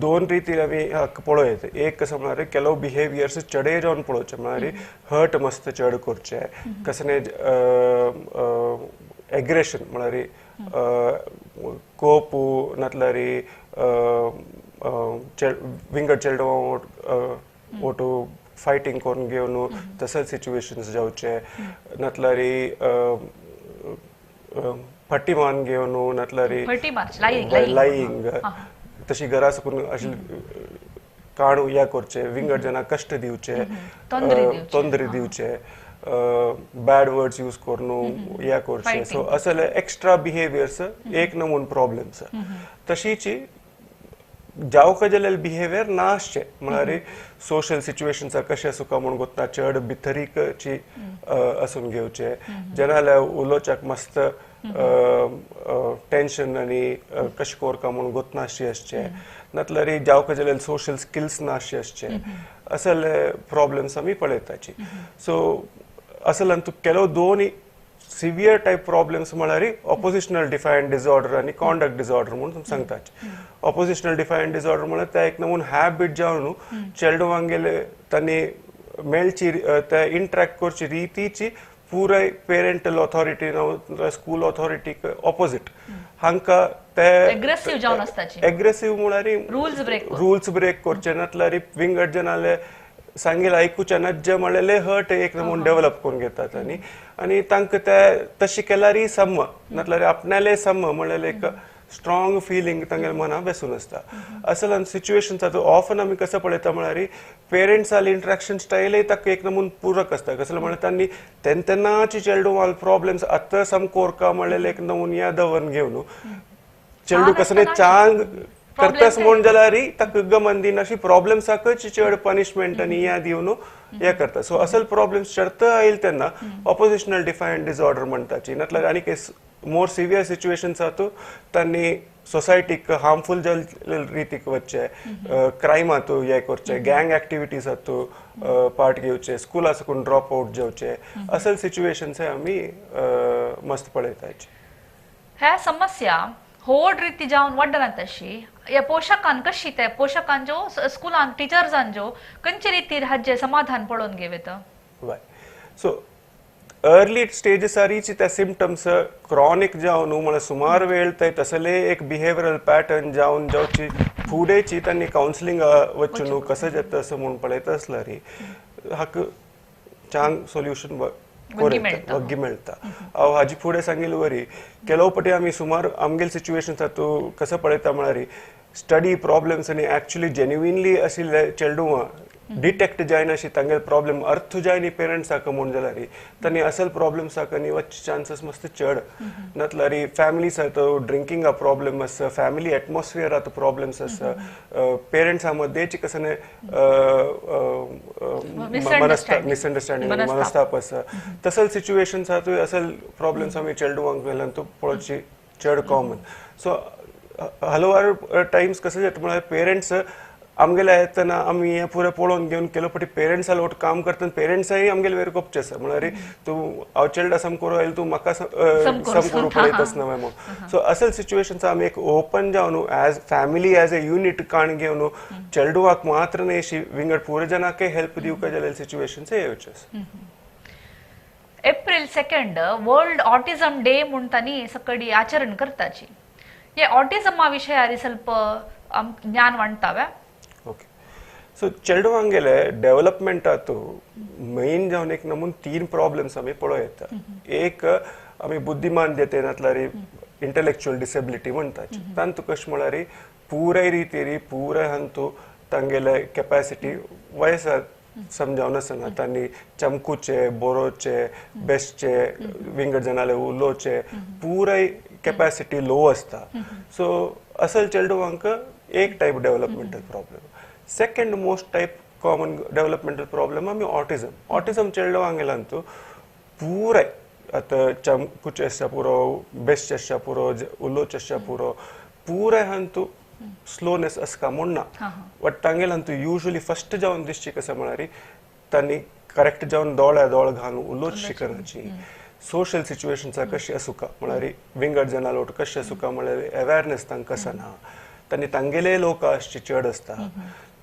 दोन ರೀತಿಯಲ್ಲಿ आमी पळोवं येता. एक कसं म्हळ्यार ಕೆಲವು बिहेवियर्स चडे जावन पळोवचे म्हळ्यार हर्ट मस्त चड करचे कसने एग्रेशन म्हळ्यार कोप नातल्यार विंगड चेडवां ओटू फायटींग करून घेवन तसले सिच्युएशन्स जावचे नातल्यार फटी मान घेवन नातल्यार लायिंग तशी घरा सकून अशी काणू या करचे विंगड जना कष्ट दिवचे तोंदरे दिवचे बॅड वर्ड्स यूज करून या करचे. सो असले एक्स्ट्रा बिहेवियर्स एक नमून प्रॉब्लेम्स तशीची जावका जाल्यार बिहेवियर ना आसचे म्हळ्यार सोशल सिच्युएशन्स कशें सुका म्हूण गोतना चड भितरीकची आसून घेवचे जनाल्या उलोवच्याक मस्त टेन्शन आनी कशें करका म्हूण गोतनाशी आसचे नातल्यार जावका जाल्यार सोशल स्किल्स नाशी आसचे असले प्रॉब्लेम्स आमी पळयताची. सो असल्यान तूं ಕೆಲವು दोन सिवियर टायप प्रॉब्लेम्स म्हळ्यार ऑपोजिशनल डिफायंट डिसऑर्डर आनी कॉन्डक्ट डिसऑर्डर म्हणून सांगताची. ऑपोजिशनल डिफायंट डिसऑर्डर म्हळ्यार ते एक नमून हॅबिट जावन न्हू चेडवांगेले तांणी मेळची ते इंटरॅक्ट करची रितीची पुराय पेरेंटल ऑथॉरिटी स्कूल ऑथॉरिटीक ऑपोजिट हांकां ते एग्रेसिव जावन आसताची. एग्रेसिव म्हळ्यार रुल्स ब्रेक करचे नातल्यार विंगड जनाले सांगेल आयकुचे नज्जे म्हणलेले हर्ट एक नमून डेव्हलप करून घेतात आनी आनी तांकां ते तशें केल्यारय सम नातल्यार आपणाले सम म्हणलेले एक स्ट्रॉंग फिलिंग तांगेले मना बेसून आसता. असल्यान सिच्युएशन्स आतां ऑफन आमी कसं पळयता म्हळ्यार पेरंट्साले इंटरॅक्शन स्टायलय ताका एक नमून पूरक आसता. कसलें म्हळ्यार तांणी तेन्ना तेन्नाची चेडवां प्रॉब्लेम्स आतां सम कोरका म्हणलेले एक नमून या दवरून घेवन चेडू कसले चांग करतास म्हूण जाल्यार ताका गमन दिना अशी प्रॉब्लेम्साकच चड पनिशमेंट आनी या दिवन हे करता. सो असल प्रॉब्लेम्स चडत आयल तेन्ना ऑपोजिशनल डिफायंट डिसऑर्डर म्हणटाची नातल्यार आनी मोर सिवियर सिच्युएशन्स आतां तांणी सोसायटीक हार्मफूल रितीक वचचे क्रायम आतां हे करचे गँग एक्टिविटीज आतां पार्ट घेवचे स्कुला साकून ड्रॉप आउट जावचे असल सिच्युएशन्स आमी मस्त पळयताची. ह्या समस्या होड रीती जावन वाडना तशी ह्या पोशकान कशी ते पोशकान ज्यो स्कुलान टिचर्सान ज्यो खंयचे रितीर हाजे समाधान पळोवन घेवं. सो अर्ली स्टेजीसारीची त्या सिमटम्स क्रॉनिक जावन न्हू म्हळ्यार सुमार वेळ ते तसले एक बिहेवियरल पॅटर्न जावन जावची फुडेंची तांणी कावन्सिलींग वचून न्हू कसं जाता असं म्हूण पळयता आसल्यार हाका चांग सोल्युशन वग्गी मेळटा. हांव हाजी फुडें सांगिल्ले वरी ಕೆಲವು पटी आमी सुमार आमगेले सिच्युएशन्स तूं कसं पळयता म्हळ्यार स्टडी प्रॉब्लेम्स आनी एक्चुअली जेन्युइनली आशिल्ले चेडवां डिटेक्ट जायना अशी तांगेले प्रॉब्लेम अर्थ जायनी पेरंट्साक म्हूण जाल्यार तांणी असल प्रॉब्लेम्साक आनी वचचे चान्सीस मस्त चड नातल्यार फॅमिलीस आतां ड्रिंकिंगा प्रॉब्लेम आसा फॅमिली एटमॉस्फियर आतां प्रॉब्लेम्स आसा पेरंट्सा मदें कसं मिसअंडरस्टँडींग मनस्ताप आसा तसल सिच्युएशन्स आतां असल प्रॉब्लेम्स आमी चेडवांक वेल्यान तूं पळोवची चड कॉमन. सो हलवार टायम्स कसं जाता म्हळ्यार पेरंट्स आमगेले येतना आमी हें पुरें पळोवन घेवन केलो पटी पेरंट्सा वट काम करतना पेरंट्साय आमगेले वेर कोपचे आसा म्हळ्यार तूं हांव चेडा सम करूं आयल तूं म्हाका सम करूं पळयताच न्हय म्हूण. सो असल सिच्युएशन्स आमी एक ओपन जावन न्हू as family as a unit काण घेवन न्हू चेडवाक मात्र न्हय अशी विंगड पुरे जनाकय हेल्प दिवका जाल्यार सिच्युएशन्स येवचे आसा. April 2 world autism day म्हूण तांणी सकडी आचरण करताची. हे ऑटिझमा विशयार ಸ್ವಲ್ಪ ज्ञान वांटतावे. ओके. सो चेडवांगेले डेव्हलपमेंटातू मेन जावन एक नमून 3 प्रॉब्लेम्स आमी पळोवं येता. एक आमी बुद्धिमानदेते नातल्यार इंटेलेक्च्युअल डिसेबिलिटी म्हणटाची. तांतू कशें म्हळ्यार पुराय रितीरी पुराय हांतू तांगेले कॅपॅसिटी वयसा समजावन आसना. तांणी चमकूचे बरोवचे बेसचे विंगड जनाले उलोवचे पुराय कॅपॅसिटी लो आसता. सो असल चेडवांक एक type developmental problem. Second most type common developmental problem आमी ऑटिझम. ऑटिझम चेडवांगेलांतू पुराय आतां चमकूचे आसच्या पुरो बेसचे आसच्या पुरो उलोवचे आसच्या पुरो पुराय हांतू स्लोनेस आसका म्हूण ना, बट तांगेले हांतू युजली फस्ट जावन दिसची कसं म्हळ्यार तांणी करेक्ट जावन दोळ्या दोळ घालून उलोवच शिकनाची. सोशल सिच्युएशन्सा कशी आसूका म्हळ्यार विंगड जनां लोट कशें आसूका म्हळ्यार अवेरनेस तांकां आसना. तांणी तांगेले लोक आसचे चड आसता.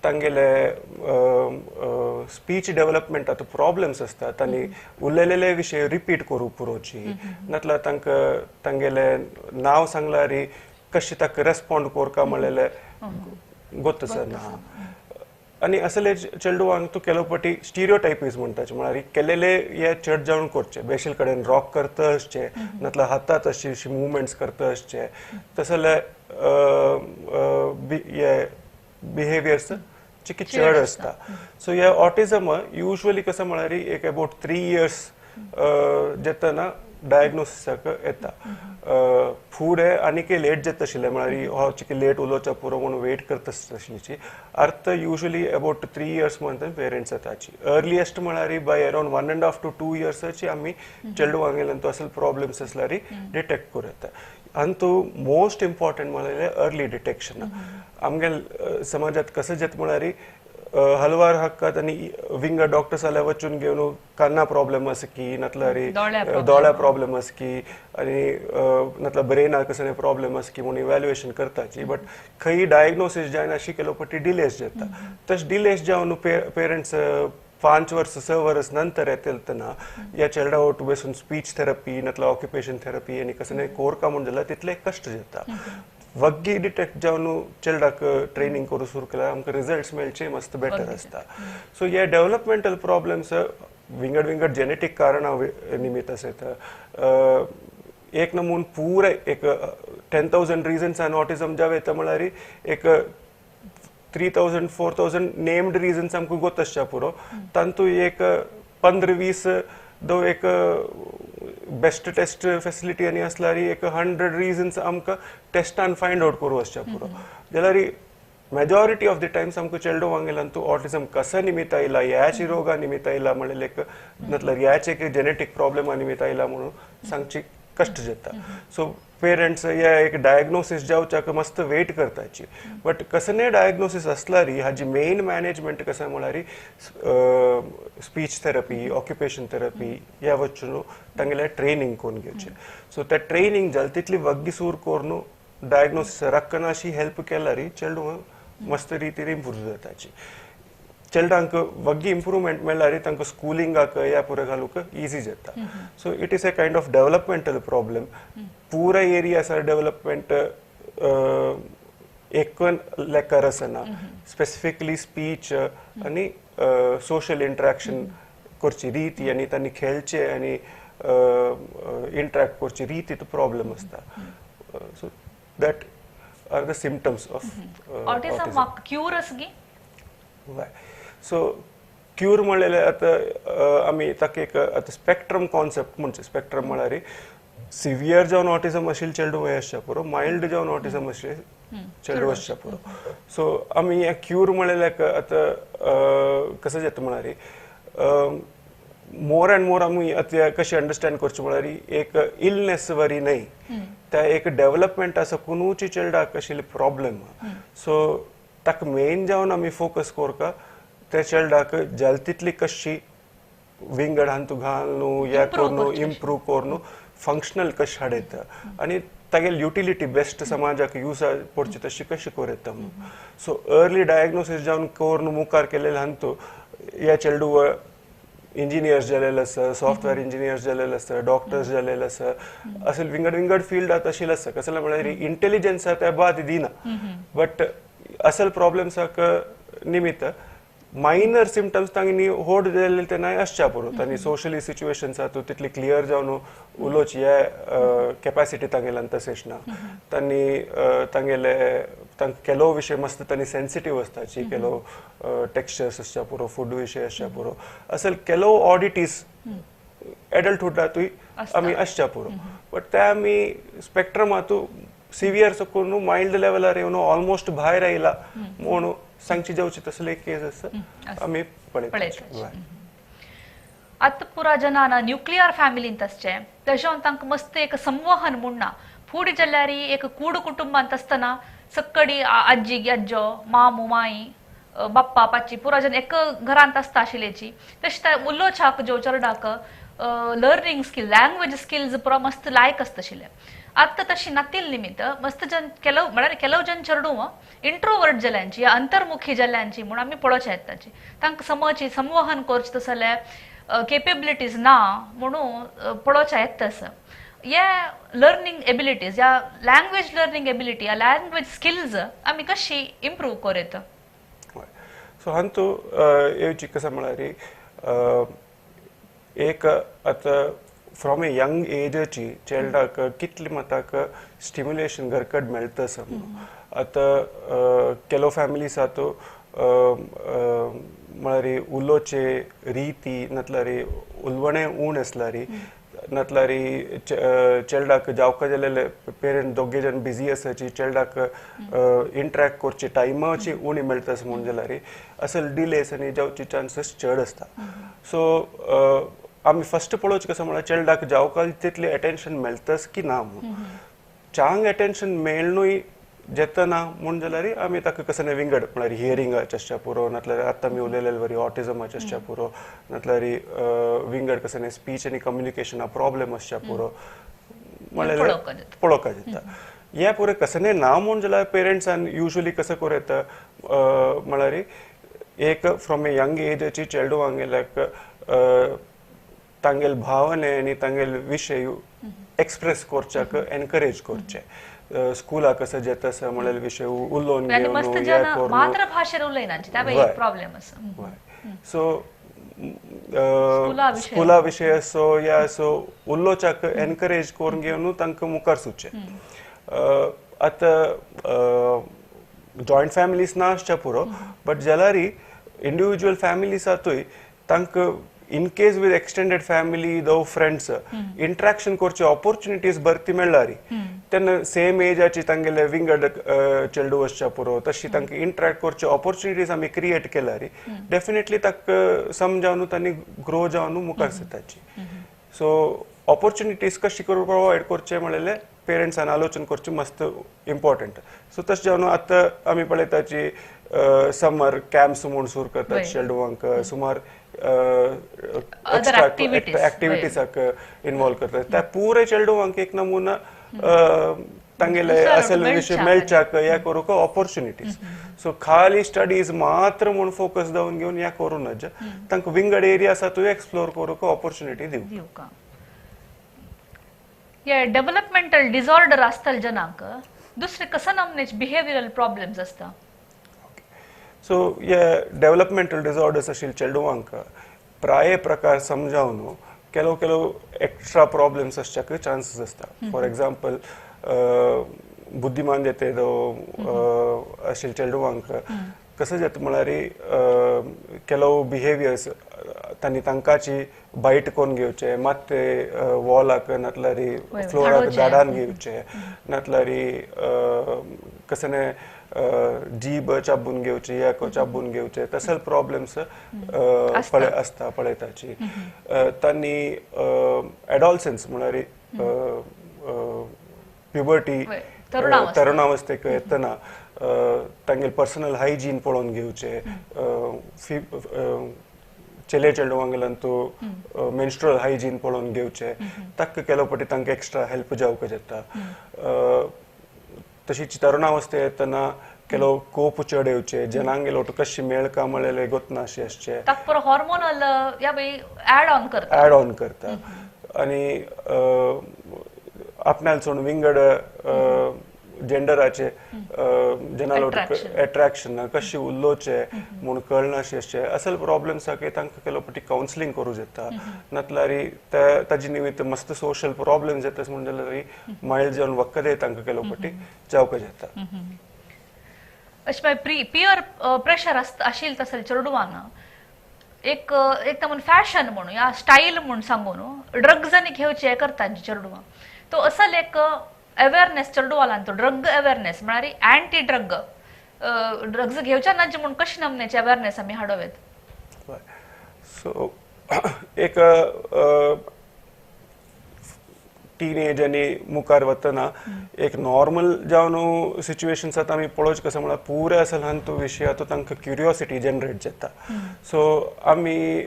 तांगेले स्पीच डेव्हलपमेंटात प्रॉब्लेम्स आसता. तांणी उलयलेले विशय रिपीट करूं पुरोची नातल्यार तांकां तांगेले नांव सांगल्यार कशें ताका रेस्पॉन्ड कोरका म्हणलेले गोत आसना. आनी असले चेडवांक तूं केलो पटी स्टिरियोटायपीज म्हणटाचे म्हळ्यार केलेले हे चड जावन करचे बेशील कडेन रॉक करता आसचे नातल्यार हातात अशी अशी मुवमेंट्स करता आसचे तसले हे बिहेवियर्स चिकी चड आसता. सो हे ऑटिझम युजली कसं म्हळ्यार एक अबाउट 3 इयर्स जेतना डायग्नोसिसाक येता. फुडें आनीक लेट जाता आशिल्लें म्हळ्यार हो चिकी लेट उलोवच्या पुरो म्हणून वेट करता आशिल्ली. अर्थ युजली अबाउट 3 इयर्स म्हणटा पेरंट्स येताची. अर्लिएस्ट म्हळ्यार बाय अरावंड 1.5 to 2 इयर्साची आमी चेडवांगेल्यान तो असल प्रॉब्लेम्स आसल्यार डिटेक्ट करूं येता. आनी तो मोस्ट इम्पॉर्टंट म्हळ्यार अर्ली डिटेक्शन. आमगे समाजात कसं जाता म्हळ्यार हलवार हक्कात आनी विंगड डॉक्टर्स जाल्यार वचून घेवन काना प्रॉब्लेम आसा की नातल्यार दोळ्या प्रॉब्लेम आसा की आनी नातल्यार ब्रेनाक कसले प्रॉब्लेम आसा की म्हणून इव्हॅल्युएशन करताची. बट खंय डायग्नोसीस जायना अशी केलो पटी डिलेज जाता. तशें डिलेज जावन पेरंट्स 5 वर्स 6 वर्स नंतर येतले तेन्ना ह्या चेडा वट बसून स्पीच थेरपी नातल्यार ऑक्युपेशन थेरपी आनी कसले कोरका म्हूण जाल्यार तितले कश्ट जाता. वग्गी डिटेक्ट जावन चेडवाक ट्रेनिंग करूं सुरू केल्यार आमकां रिजल्ट्स मेळचे मस्त बेटर आसता. सो हे डेव्हलपमेंटल प्रॉब्लेम्स विंगड विंगड जेनेटीक कारणां निमित्त आसता. एक नमून पुराय एक 10,000 रिजन्सान ऑटिझम जावं येता म्हळ्यार एक 3,000 4,000 नेम्ड रिजन्स आमकां गोत आसच्या पुरो. तांतू एक 15-20 दो एक बेस्ट टेस्ट फेसिलिटी आनी आसल्यार एक 100 रिजन्स आमकां टेस्टान फायंड आवट करूं आसच्या पुरो. जाल्यार मेजॉरिटी ऑफ the times आमकां चेडवांगेल्यान तूं ऑटिझम कसो निमित्त आयला ह्याच रोगा निमित्त आयला म्हणलें एक नातल्यार ह्याच एक जेनेटीक प्रॉब्लेमा निमित्त आयला म्हणून सांगची कश्ट जाता. सो पेरंट्स हे एक डायग्नोसीस जावच्याक मस्त वेट करताची. बट कसने डायग्नोसीस आसल्यार हाजी मेन मॅनेजमेंट कसं म्हळ्यार स्पीच थेरपी ऑक्युपेशन थेरपी ह्या वचून तांगेले ट्रेनिंग करून घेवचें. सो त्या ट्रेनिंग जाल तितली वग्गी सूर करून डायग्नोसीस रक्कना अशी हेल्प केल्यार चेडूं मस्त रितीन इम्प्रूव जाताची. चेडवांक वग्गी इम्प्रूवमेंट मेळ्ळ्यार तांकां स्कुलिंगाक ह्या पुरो घालूंक इजी जाता. So it is a kind of developmental problem. पुराय एरिया आसा डेव्हलपमेंट एकन लेकार आसना. स्पेसिफिकली स्पीच आनी सोशल इंट्रॅक्शन करची रीती आनी तांणी खेळचे आनी इंट्रॅक्ट करची रीती तो प्रॉब्लेम आसता. So that are the symptoms of autism. Cure आसा की? सो क्यूर म्हणलेले आतां आमी ताका एक आतां स्पेक्ट्रम कॉन्सेप्ट म्हणचे. स्पेक्ट्रम म्हळ्यार सिवियर जावन ऑटिझम आशिल्ले चेडूं आसच्या पुरो, मायल्ड जावन ऑटिझम आशिल्ले चेडूं आसच्या पुरो. सो आमी हे क्यूर म्हणलेले आतां कसं जाता म्हळ्यार मोर अँड मोर आमी आतां कशें अंडरस्टँड करचें म्हळ्यार एक इलनेस वरी न्हय, त्या एक डेव्हलपमेंट आसा कुनूची चेडवाक आशिल्ली प्रॉब्लेम. सो ताका मेन जावन आमी फोकस करता त्या चेडवाक जाल तितली कशी विंगड हांतू घालून या करून इम्प्रूव करून फंक्शनल कशें हाडयता आनी तागेली युटिलिटी बेस्ट समाजाक यूज पडची तशी कशी करूं येता म्हणून. सो अर्ली डायग्नोसीस जावन करून मुखार केलेले हांतू ह्या चेडू इंजिनियर्स जालेले आसा, सॉफ्टवेअर इंजिनियर्स जालेले आसा, डॉक्टर्स जालेले आसा, अशें विंगड विंगड फिल्डात आशिल्ले आसा. कसलें म्हळ्यार इंटेलिजन्सा त्या बाद दिना, बट असल प्रॉब्लेम्साक निमित्त मायनर सिमटम्स तांणी होड जाल्ले तेन्ना आसच्या पुरो तांणी सोशली सिच्युएशन्स आसा तितली क्लियर जावन उलोवची हे कॅपॅसिटी तांगेल्यान तशेंच ना. तांणी तांगेले तांकां केलो विशय मस्त तांणी सेन्सिटीव आसताची, केलो टेक्स्चर्स आसच्या पुरो, फूड विशय आसच्या पुरो, असल केलो ऑडिटीज एडल्टहुडातूय आमी आसच्या पुरो. बट ते आमी स्पेक्ट्रमातू सिवियर सकून मायल्ड लेवलार येवन ऑलमोस्ट भायर आयला म्हणून सांगची जावची तसले केस आसा आमी पळयता. आतां पुरा जनान न्युक्लियर फॅमिलींत आसचे तशें तांकां मस्त एक संवहन म्हूण ना. फुडें जाल्यार एक कूड कुटुंबांत आसतना सक्कडी आजी आज्जो मामू माई बाप्पा पाची पुरा जन एक घरांत आसता आशिल्ल्याची तशें उलोवच्याक ज्यो चेरडाक लर्निंग स्किल लँग्वेज स्किल्स पुरा मस्त लायक आसता आशिल्ले. आतां तशी नातील निमित्त मस्त जन केलव म्हळ्यार केलव जन चेडूं इंट्रोवर्ट जाल्यांची या अंतर्मुखी जाल्यांची म्हूण आमी पळोवचें येताची तांकां समजची संवहन करचें तसले केपेबिलिटीज ना म्हणून पळोवचें येता आसा. हे लर्निंग एबिलिटीज या लँग्वेज लर्निंग एबिलिटी या लँग्वेज स्किल्स आमी कशी इम्प्रूव करूं येता? सो हांतू येवची कसं म्हळ्यार एक आतां फ्रॉम ए यंग एजाची चेल्डाक कितले मताक स्टिम्युलेशन घरकड मेळटा आसा म्हणून. आतां केलो फॅमिलीज आतां म्हळ्यार उलोवचे रिती नातल्यार उलवणें ऊण आसल्यार नातल्यार चेल्डाक जावका जाल्यार पेरंट दोगे जण बिजी आसाची चेल्डाक इंटरॅक्ट करचे टायमाची उणी मेळटा आसा म्हणून जाल्यार असल डिलेस आनी जावचे चान्सीस चड आसता. सो आमी फस्ट पळोवचें कसं म्हळ्यार चेल्डाक जावका तितलें एटेन्शन मेळटाच की ना म्हणून. चांग एटेन्शन मेळनूय जेतना म्हूण जाल्यार आमी ताका कसं विंगड म्हळ्यार हियरिंगाचे आसच्या पुरो, नातल्यार आतां आमी उलयलेले वरी ऑटिजमाचे आसच्या पुरो, नातल्यार विंगड कसं स्पीच आनी कम्युनिकेशना प्रॉब्लेम आसच्या पुरो म्हळ्यार पळोवपाक येता. हे पुरो कसं ना म्हूण जाल्यार पेरंट्सान युजली कसं करूं येता म्हळ्यार एक फ्रॉम ए यंग एजाची चेडवांगेल्याक तांगेल भावने आनी तांगेल विशय एक्सप्रेस करच्याक एनकरेज करचे. स्कुलाक कसं जेता आसा म्हळ्यार विशय उलोवन घेवन मातृभाशेर उलयनाची त्या प्रॉब्लेम आसा. सो स्कुला विशय असो या असो उलोवच्याक एनकरेज करून घेवन तांकां मुखार सुचचें. आतां जॉयंट फॅमिलीज ना आसच्या पुरो बट जाल्यार इंडिविज्युअल फॅमिलीज आतूय तांकां in case with extended family though friends interaction करचे ऑपॉर्च्युनिटीज भरती मेळ्ळारी तेन्ना सेम एजाची तांगेले विंगड चेडू आसच्या पुरो तशी तांकां इंटरॅक्ट करचे ऑपॉर्च्युनिटीज आमी क्रिएट केल्यारी डेफिनेटली ताका समजावन तांणी ग्रो जावन मुखार सरताची. सो ऑपॉर्च्युनिटीज कशी प्रोवायड करचे म्हणलें पेरंट्सान आलोचन करचें मस्त इम्पॉर्टंट. सो तशें जावन आतां आमी पळयताची समर कॅम्प्स म्हूण सुरू करतात चेडवांक, सुमार एक्स्ट्रा एक्टिविटीजाक इन्वॉल्व करतात. त्या पुरे चेडवांक एक नमुना तांगेले असल विशय मेळच्याक हे करूंक ऑपॉर्च्युनिटीज. सो खाली स्टडीज मात्र म्हूण फोकस जावन घेवन हें करूं नज, तांकां विंगड एरिया आसा थंय एक्सप्लोर करूंक ऑपॉर्च्युनिटी दिवंक. हे डेव्हलपमेंटल डिसऑर्डर आसतले जनांक दुसरे कसं नामनेच बिहेवियरल प्रॉब्लेम्स आसता? सो हे डेव्हलपमेंटल डिसऑर्डर्स आशिल्ले चेडवांक प्राय प्रकार समजावन केलो केलो एक्स्ट्रा प्रॉब्लेम्स आसच्याक चान्सीस आसता. फॉर एग्जाम्पल बुद्धिमांद्यते आशिल्ले चेडवांक कसं जाता म्हळ्यार केलो बिहेवियर्स तांणी तांकांची बायट करून घेवचे, मात ते वॉलाक नातल्यार फ्लोराक दाडान घेवचे, नातल्यार कसं जीब चाबून घेवची या चाबून घेवचे तसले प्रॉब्लेम्स आसता पळयताची. तांणी एडॉलसन्स म्हळ्यार प्युबर्टी तरुणावस्थेक येतना तांगेले पर्सनल हायजीन पळोवन घेवचे, चेले चेडवांगेल्यान तो मेन्स्ट्रुअल हायजीन पळोवन घेवचे, ताका केलो पटी तांकां एक्स्ट्रा हेल्प जावंक जाता. तशीच तरुणावस्थे येतना ಕೆಲವು ಕೋಪು चड येवचे, जनांगेलो कशी मेळका म्हळ्यार गोतना अशें आसचें, हॉर्मोनल ऍड ऑन करता, ऍड ऑन करता आनी आपणाल सोडून विंगड जेंडराचे जनालो अट्रॅक्शन कशी उलोवचे म्हूण कळनाशे अशे असल प्रॉब्लम्स आसा की तांकां केलो पटी कावन्सिलींग करूं जाता. नातल्यार ताजे निमित्त मस्त सोशल प्रॉब्लम्स येता म्हूण जाल्यार मायल्ड जावन वखदय तांकां केलो पटी जावपाक जाता. अशें मागीर पियर प्रेशर आशिल्लें तसलें चेडवान एक एक म्हूण फॅशन म्हणून या स्टायल म्हूण सांगून ड्रग्स आनी घेवचे हें करता चेडवां. तो असल एक अवेअरनेस चेडवालान तो ड्रग अवेअरनेस म्हळ्यार अँटी ड्रग ड्रग्स घेवच्या ना म्हूण कशी नमनेची अवेअरनेस आमी हाडोवेत. सो एक टीनेज आनी मुखार वतना एक नॉर्मल जावन सिच्युएशन्स आतां आमी पळोवचें कसो म्हळ्यार पुरे असल हांतू विशया तो तांकां क्युरियोसिटी जनरेट जाता. सो आमी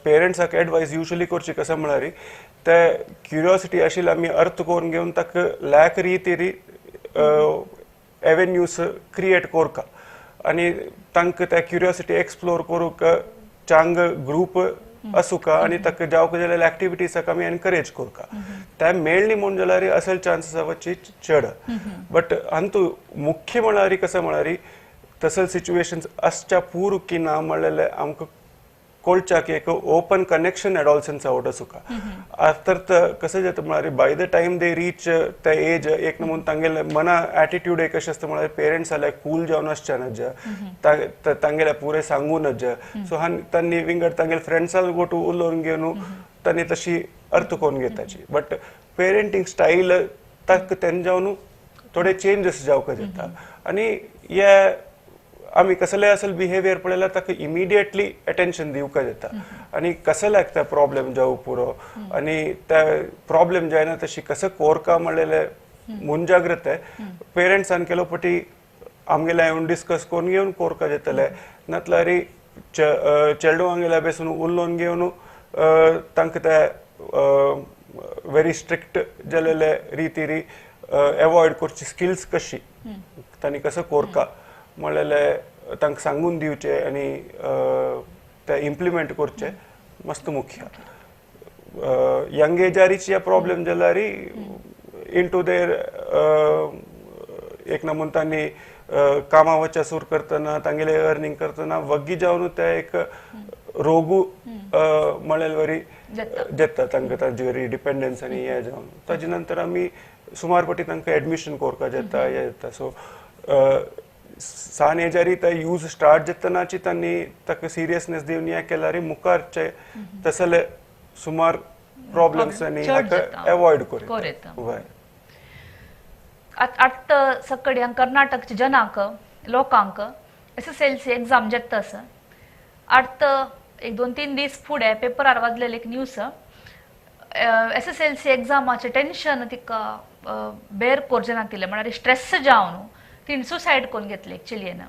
पेरंट्साक एडवायस युजली करची कसो म्हळ्यार ते क्युरियोसिटी आशिल्ली आमी अर्थ करून घेवन ताका लॅक रितीरी एवेन्यूज क्रिएट करका आनी तांकां त्या क्युरियोसिटी एक्सप्लोर करूंक चांग ग्रूप आसूका आनी ताका जावंक जाल्यार एक्टिविटीजाक आमी एनकरेज करका. ते मेळ्ळी म्हूण जाल्यार असल चान्सीस आसा चड. बट हातूंत मुख्य म्हळ्यार कसो म्हळ्यार तसल सिच्युएशन्स आसच्या पूर की ना म्हणलेलें आमकां कळच्याक एक ओपन कनेक्शन एडॉल्सन्स आवड आसूका. आफ्टर कसं जाता म्हळ्यार by the time they reach त्या एज एक नमून तांगेले मना एटिट्यूड एक अशें आसता म्हळ्यार पेरंट्स जाल्यार कूल जावन आसचे नज तांगेले पुरे सांगू नज. सो हान तांणी विंगड तांगेले फ्रेंड्सां गोटू उलोवन घेवन तांणी तशी अर्थ करून घेताची. बट पेरंटींग स्टायल ताका तेन्ना जावन थोडे चेंजीस जावपाक जाता आनी हे आमी कसले असल बिहेवियर पळयल्यार ताका इमिडिएटली अटेन्शन दिवपाक जाता आनी कसल्याक ते प्रॉब्लेम जावं पुरो आनी ते प्रॉब्लेम जायना तशी कसं कोरका म्हणलेले मुंजाग्रत पेरंट्सान केलो पटी आमगेले येवन डिस्कस करून घेवन कोरका जातले. नातल्यार चेडवांगेल्या बेसून उलोवन घेवन तांकां ते वेरी स्ट्रिक्ट जालेले रितीरी एवॉयड करची स्किल्स कशी तांणी कसं कोरका म्हणलेले तांकां सांगून दिवचे आनी ते इम्प्लिमेंट करचे मस्त मुख्य. यंग एजारीची प्रॉब्लेम जाल्यार इंटू there एक नमून तांणी कामा वचच्या सूर करतना तांगेले अर्निंग करतना वग्गी जावन ते एक रोगू म्हणलेले वरी जाता तांकां ताजे डिपेंडन्स आनी हे जावन ताजे नंतर आमी सुमार पटी तांकां एडमिशन करपाक जाता हे जाता. सो सान एजारी ते यूज स्टार्ट जातनाची तांणी ताका सिरियसनेस दिवन हें केल्यार मुखारचे तसले सुमार प्रॉब्लम्स आनी हाका एवॉयड करूं. आतां सकडी कर्नाटकच्या जनांक लोकांक SSLC exam जाता आसा. आतां एक 2-3 दीस फुडें पेपरार वाजलेले एक न्यूज SSLC एग्जामाचें टेन्शन तिका बेर करचें नातिल्लें म्हळ्यार स्ट्रेस जावन तिणें सुसायड करून घेतले एक चलयेन.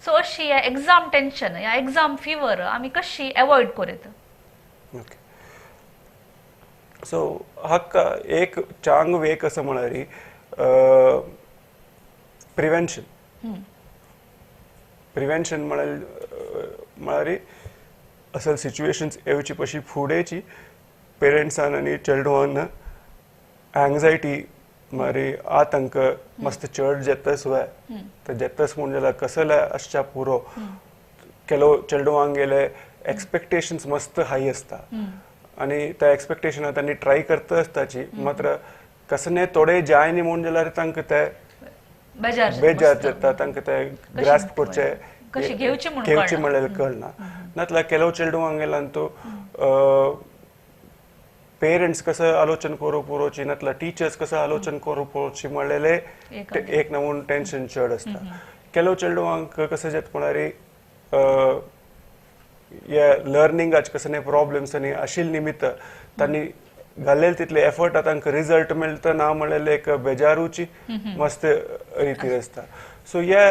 सो अशी ह्या एग्जाम टेन्शन ह्या एग्जाम फिवर आमी कशी एवॉयड करूं? ओके, सो हाका एक चांग वे कसं म्हळ्यार प्रिवेन्शन. प्रिवेन्शन म्हळ्यार असल सिच्युएशन्स येवची पशी फुडेंची पेरंट्सान आनी चेडवान एंग्जायटी मारी आतंक मस्त चड जातस वय तर जातस म्हूण जाल्यार कसले आसच्या पुरो केलो चेडवांगेले एक्सपेक्टेशन्स मस्त हाय आसता आनी त्या एक्सपेक्टेशना तांणी ट्राय करता आसताची मात्र कसने थोडे जाय न्ही म्हूण जाल्यार तांकां ते बेजार जाता तांकां ते ग्रास्प करचे घेवचे म्हणल्यार कळना. नातल्यार केलो चेडवांगेल्यान तो पेरंट्स कसं आलोचन करूं पुरोची नातल्यार टिचर्स कसं आलोचन करूं पुरोची म्हणलेले एक नमून टेन्शन चड आसता. केलो चेडवांक कसं जाता म्हळ्यार हे लर्निंगाचे कसले प्रॉब्लम्स आनी आशिल्ले निमित्त तांणी घाल्लेले तितले एफर्ट तांकां रिजल्ट मेळटा ना म्हणलेले एक बेजारूची मस्त रितीर आसता. सो हे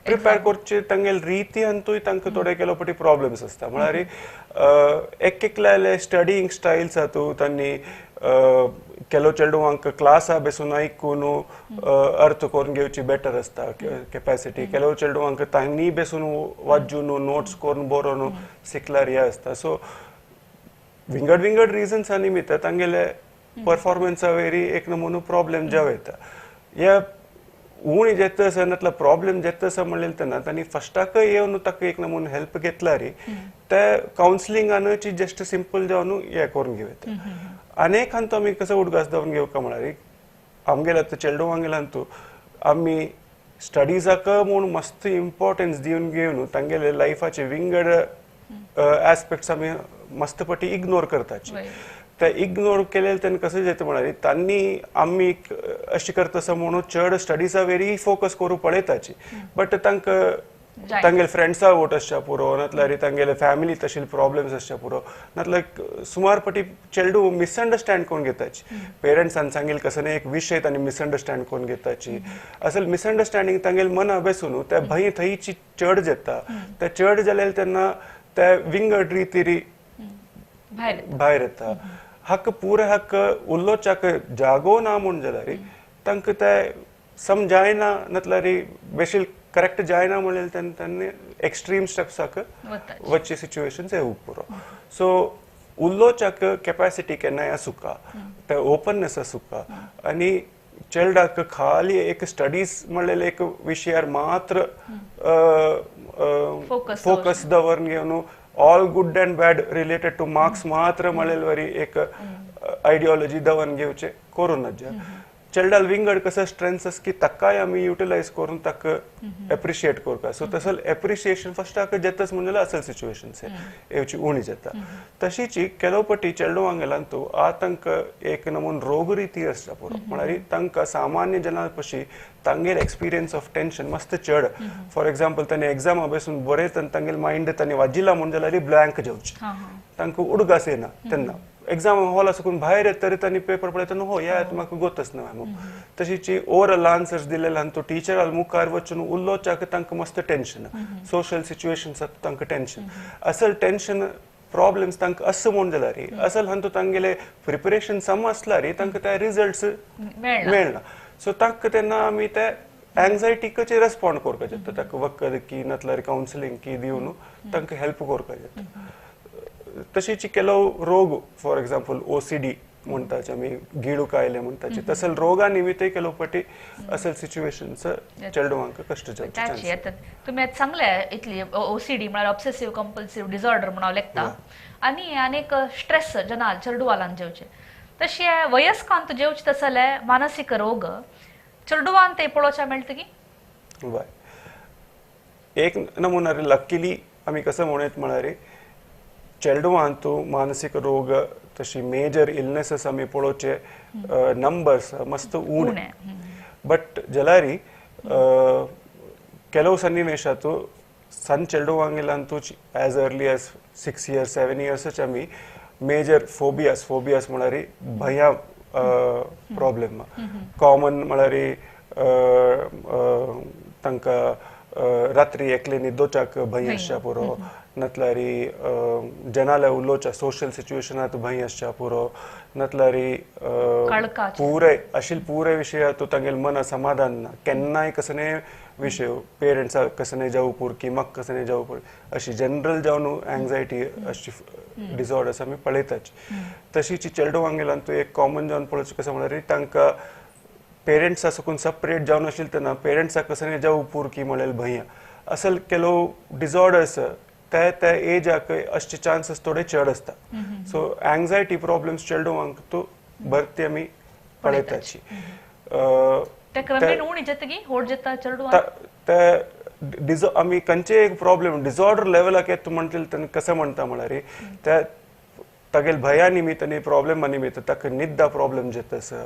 प्रिपेर करचे तांगेले रिती अंतूय तांकां थोडे केलो पटी प्रॉब्लम्स आसता. म्हळ्यार एक एकल्याले स्टडिंग स्टायल्स आसा तांणी केलो चेडवांक क्लासा बेसून आयकून अर्थ करून घेवची बेटर आसता कॅपॅसिटी. केलो चेडवांक तांणी बेसून वाजून नोट्स करून बरोवन शिकल्यार हे आसता. सो विंगड विंगड रिजन्सा निमित्त तांगेले परफॉर्मन्सा वेरी एक नमुनो प्रॉब्लेम जावं येता. ह्या उणी जेत आसा नातल्यार प्रॉब्लेम जेत आसा म्हणलें तेन्ना तांणी फस्टाकय येवन ताका एक नमुनो हेल्प घेतला रे ते कावन्सिलिंगानूच जस्ट सिंपल जावन हें करून घेवं येता. अनेक हांतू आमी कसो उडगास दवरून घेवका म्हळ्यार आमगेल्या आतां चेडवांगेल्या आमी स्टडीजाक म्हूण मस्त इम्पॉर्टन्स दिवन घेवन तांगेले लायफाचे विंगड एस्पेक्ट्स आमी मस्त पटी इग्नोर करताची. ते इग्नोर केले तेन्ना कसं जाता म्हळ्यार तांणी आमी अशें करता आसा म्हणून चड स्टडीजा वेरी फोकस करूं पळयताची, बट तांकां तांगेले फ्रेंड्सा वोट आसच्या पुरो नातल्यार तांगेले फॅमिली तशे प्रॉब्लेम्स आसच्या पुरो नातल्यार सुमार पटी चेडू मिसअंडरस्टँड करून घेताची. पेरंट्सान सांगेल कसं एक विशय तांणी मिसअंडरस्टँड करून घेताची. असल मिसअंडरस्टँडींग तांगेले मना बेसून त्या भंय थंयची चड जाता. ते चड जाल्यार तेन्ना ते विंगड रितीरी भायर येता. हक्क पुरे हक्क उलोवच्याक जागो ना म्हूण जाल्यार तांकां ते समजायना नातल्यार बेशील करेक्ट जायना म्हणलें तेन्ना तांणी एक्स्ट्रीम स्टेप्साक वच्चे सिच्युएशन्स येवंक पुरो. सो उलोवच्याक कॅपॅसिटी केन्नाय आसुका, ते ओपननेस आसुका आनी चेडवाक खाली एक स्टडीज म्हणलेले एक विशयार मात्र फोकस दवरून घेवन all good and bad related to marks मात्र म्हणलेले वरी एक आयडियोलॉजी दवरून घेवचे करूं नज. चेडवाल विंगड कसं स्ट्रेंथ्स आसा की ताकाय आमी युटिलायज करून ताका एप्रिशिएट करता. सो तसल एप्रिशिएशन फर्स्ट जेतच म्हणजे असल सिच्युएशन्स येवची उणी जाता. तशीच ಕೆಲವು पटी चेडवांगेल्यान तूं आ तांकां एक नमून रोग रिती आसता पुरो म्हळ्यार तांकां सामान्य जना पशी तांगेर एक्सपिरियन्स ऑफ टेन्शन मस्त चड. फॉर एग्जाम्पल तांणी एग्जाम अभ्यासून बरें तांगेले मायंड तांणी वाजिला म्हूण जाल्यार ब्लँक जावचे, तांकां उडगास येना. तेन्ना एग्जाम हॉल आसून भायर येत तरी तांणी पेपर पळयता न्हू हो या म्हाका गोतच ना मॅम. तशीच ओरल आन्सर्स दिलेले तो टिचराल मुखार वचून उलोवच्याक तांकां मस्त टेन्शन, सोशल सिच्युएशन्स तांकां टेन्शन, असल टेन्शन प्रॉब्लेम्स तांकां असं म्हूण जाल्यार असल हांतू तांगेले प्रिपरेशन सम आसल्यार तांकां ते रिजल्ट्स मेळना. सो तांकां तेन्ना आमी ते एंग्जायटीकच रेस्पॉन्ड करपाक जाता. ताका वखद की नातल्यार कावन्सिलींग की दिवन तांकां हेल्प करपाक जाता. तशीच ಕೆಲವು रोग फॉर एग्जाम्पल OCD म्हणटाचे आमी गिळू कायले म्हणटाचे तसल रोगा निमित्त ಕೆಲವು पटी असल सिच्युएशन्स चेडवांक कश्ट जावचे. तुमी आतां सांगले इतली OCD म्हळ्यार ऑब्सेसिव्ह कंपल्सिव्ह डिसऑर्डर म्हणून लेखता आनी आनीक स्ट्रेस जना चेडवालान जेवचे तशें वयस्कांत जेवचे तसले मानसीक रोग चेडवान ते पळोवच्या मेळटा की एक नमुना लक्कीली आमी कसं म्हणत म्हळ्यार चेडवांतू मानसीक रोग तशी मेजर इलनेसेस आमी पळोवचे नंबर्स मस्त उणे, बट जाल्यार ಕೆಲವು ಸನ್ನಿವೇಶಾತು ಸಣ್ಣ ಚೇಡುವಾಂಗಿಲ್ಲಂತೂ as early as 6 years 7 years आमी मेजर फोबियास, फोबियास म्हळ्यार भंया प्रॉब्लेम कॉमन म्हळ्यार तांकां रात्री एकले न्हिदोवच्याक भंय आसच्या पुरो, नातल्यार जनाले उलोवच्या सोशल सिच्युएशनात भंय आसच्या पुरो, नातल्यार पुरे अशील पुरे विशयात तांगेले मना समाधान ना केन्नाय कसने विशय पेरंट्सा कसने जावं पूर की म्हाका कसने जावं पूर अशी जनरल जावन एंग्जायटी अशी डिसऑर्डर्स आमी पळयताच. तशीच चेडवांगेल्यान तूं एक कॉमन जावन पळोवचें कसं म्हळ्यार तांकां पेरंट्सा सकून सेपरेट जावन आशिल्लें तेन्ना पेरंट्सा कसने जावं पूर की म्हणलें भंय असल ಕೆಲವು डिसऑर्डर्स त्या त्या एजाक अशे चान्सीस थोडे चड आसता. सो एंग्जायटी प्रॉब्लेम्स चेडवांक तूं भरती आमी पळयताची. आमी खंयचे एक प्रॉब्लेम डिसऑर्डर लेवलाक येता म्हणटले तेन्ना कसं म्हणटा म्हळ्यार त्या तागेले भंया निमित्त आनी प्रॉब्लेमा निमित्त ताका निद्दा प्रॉब्लेम जाता आसा,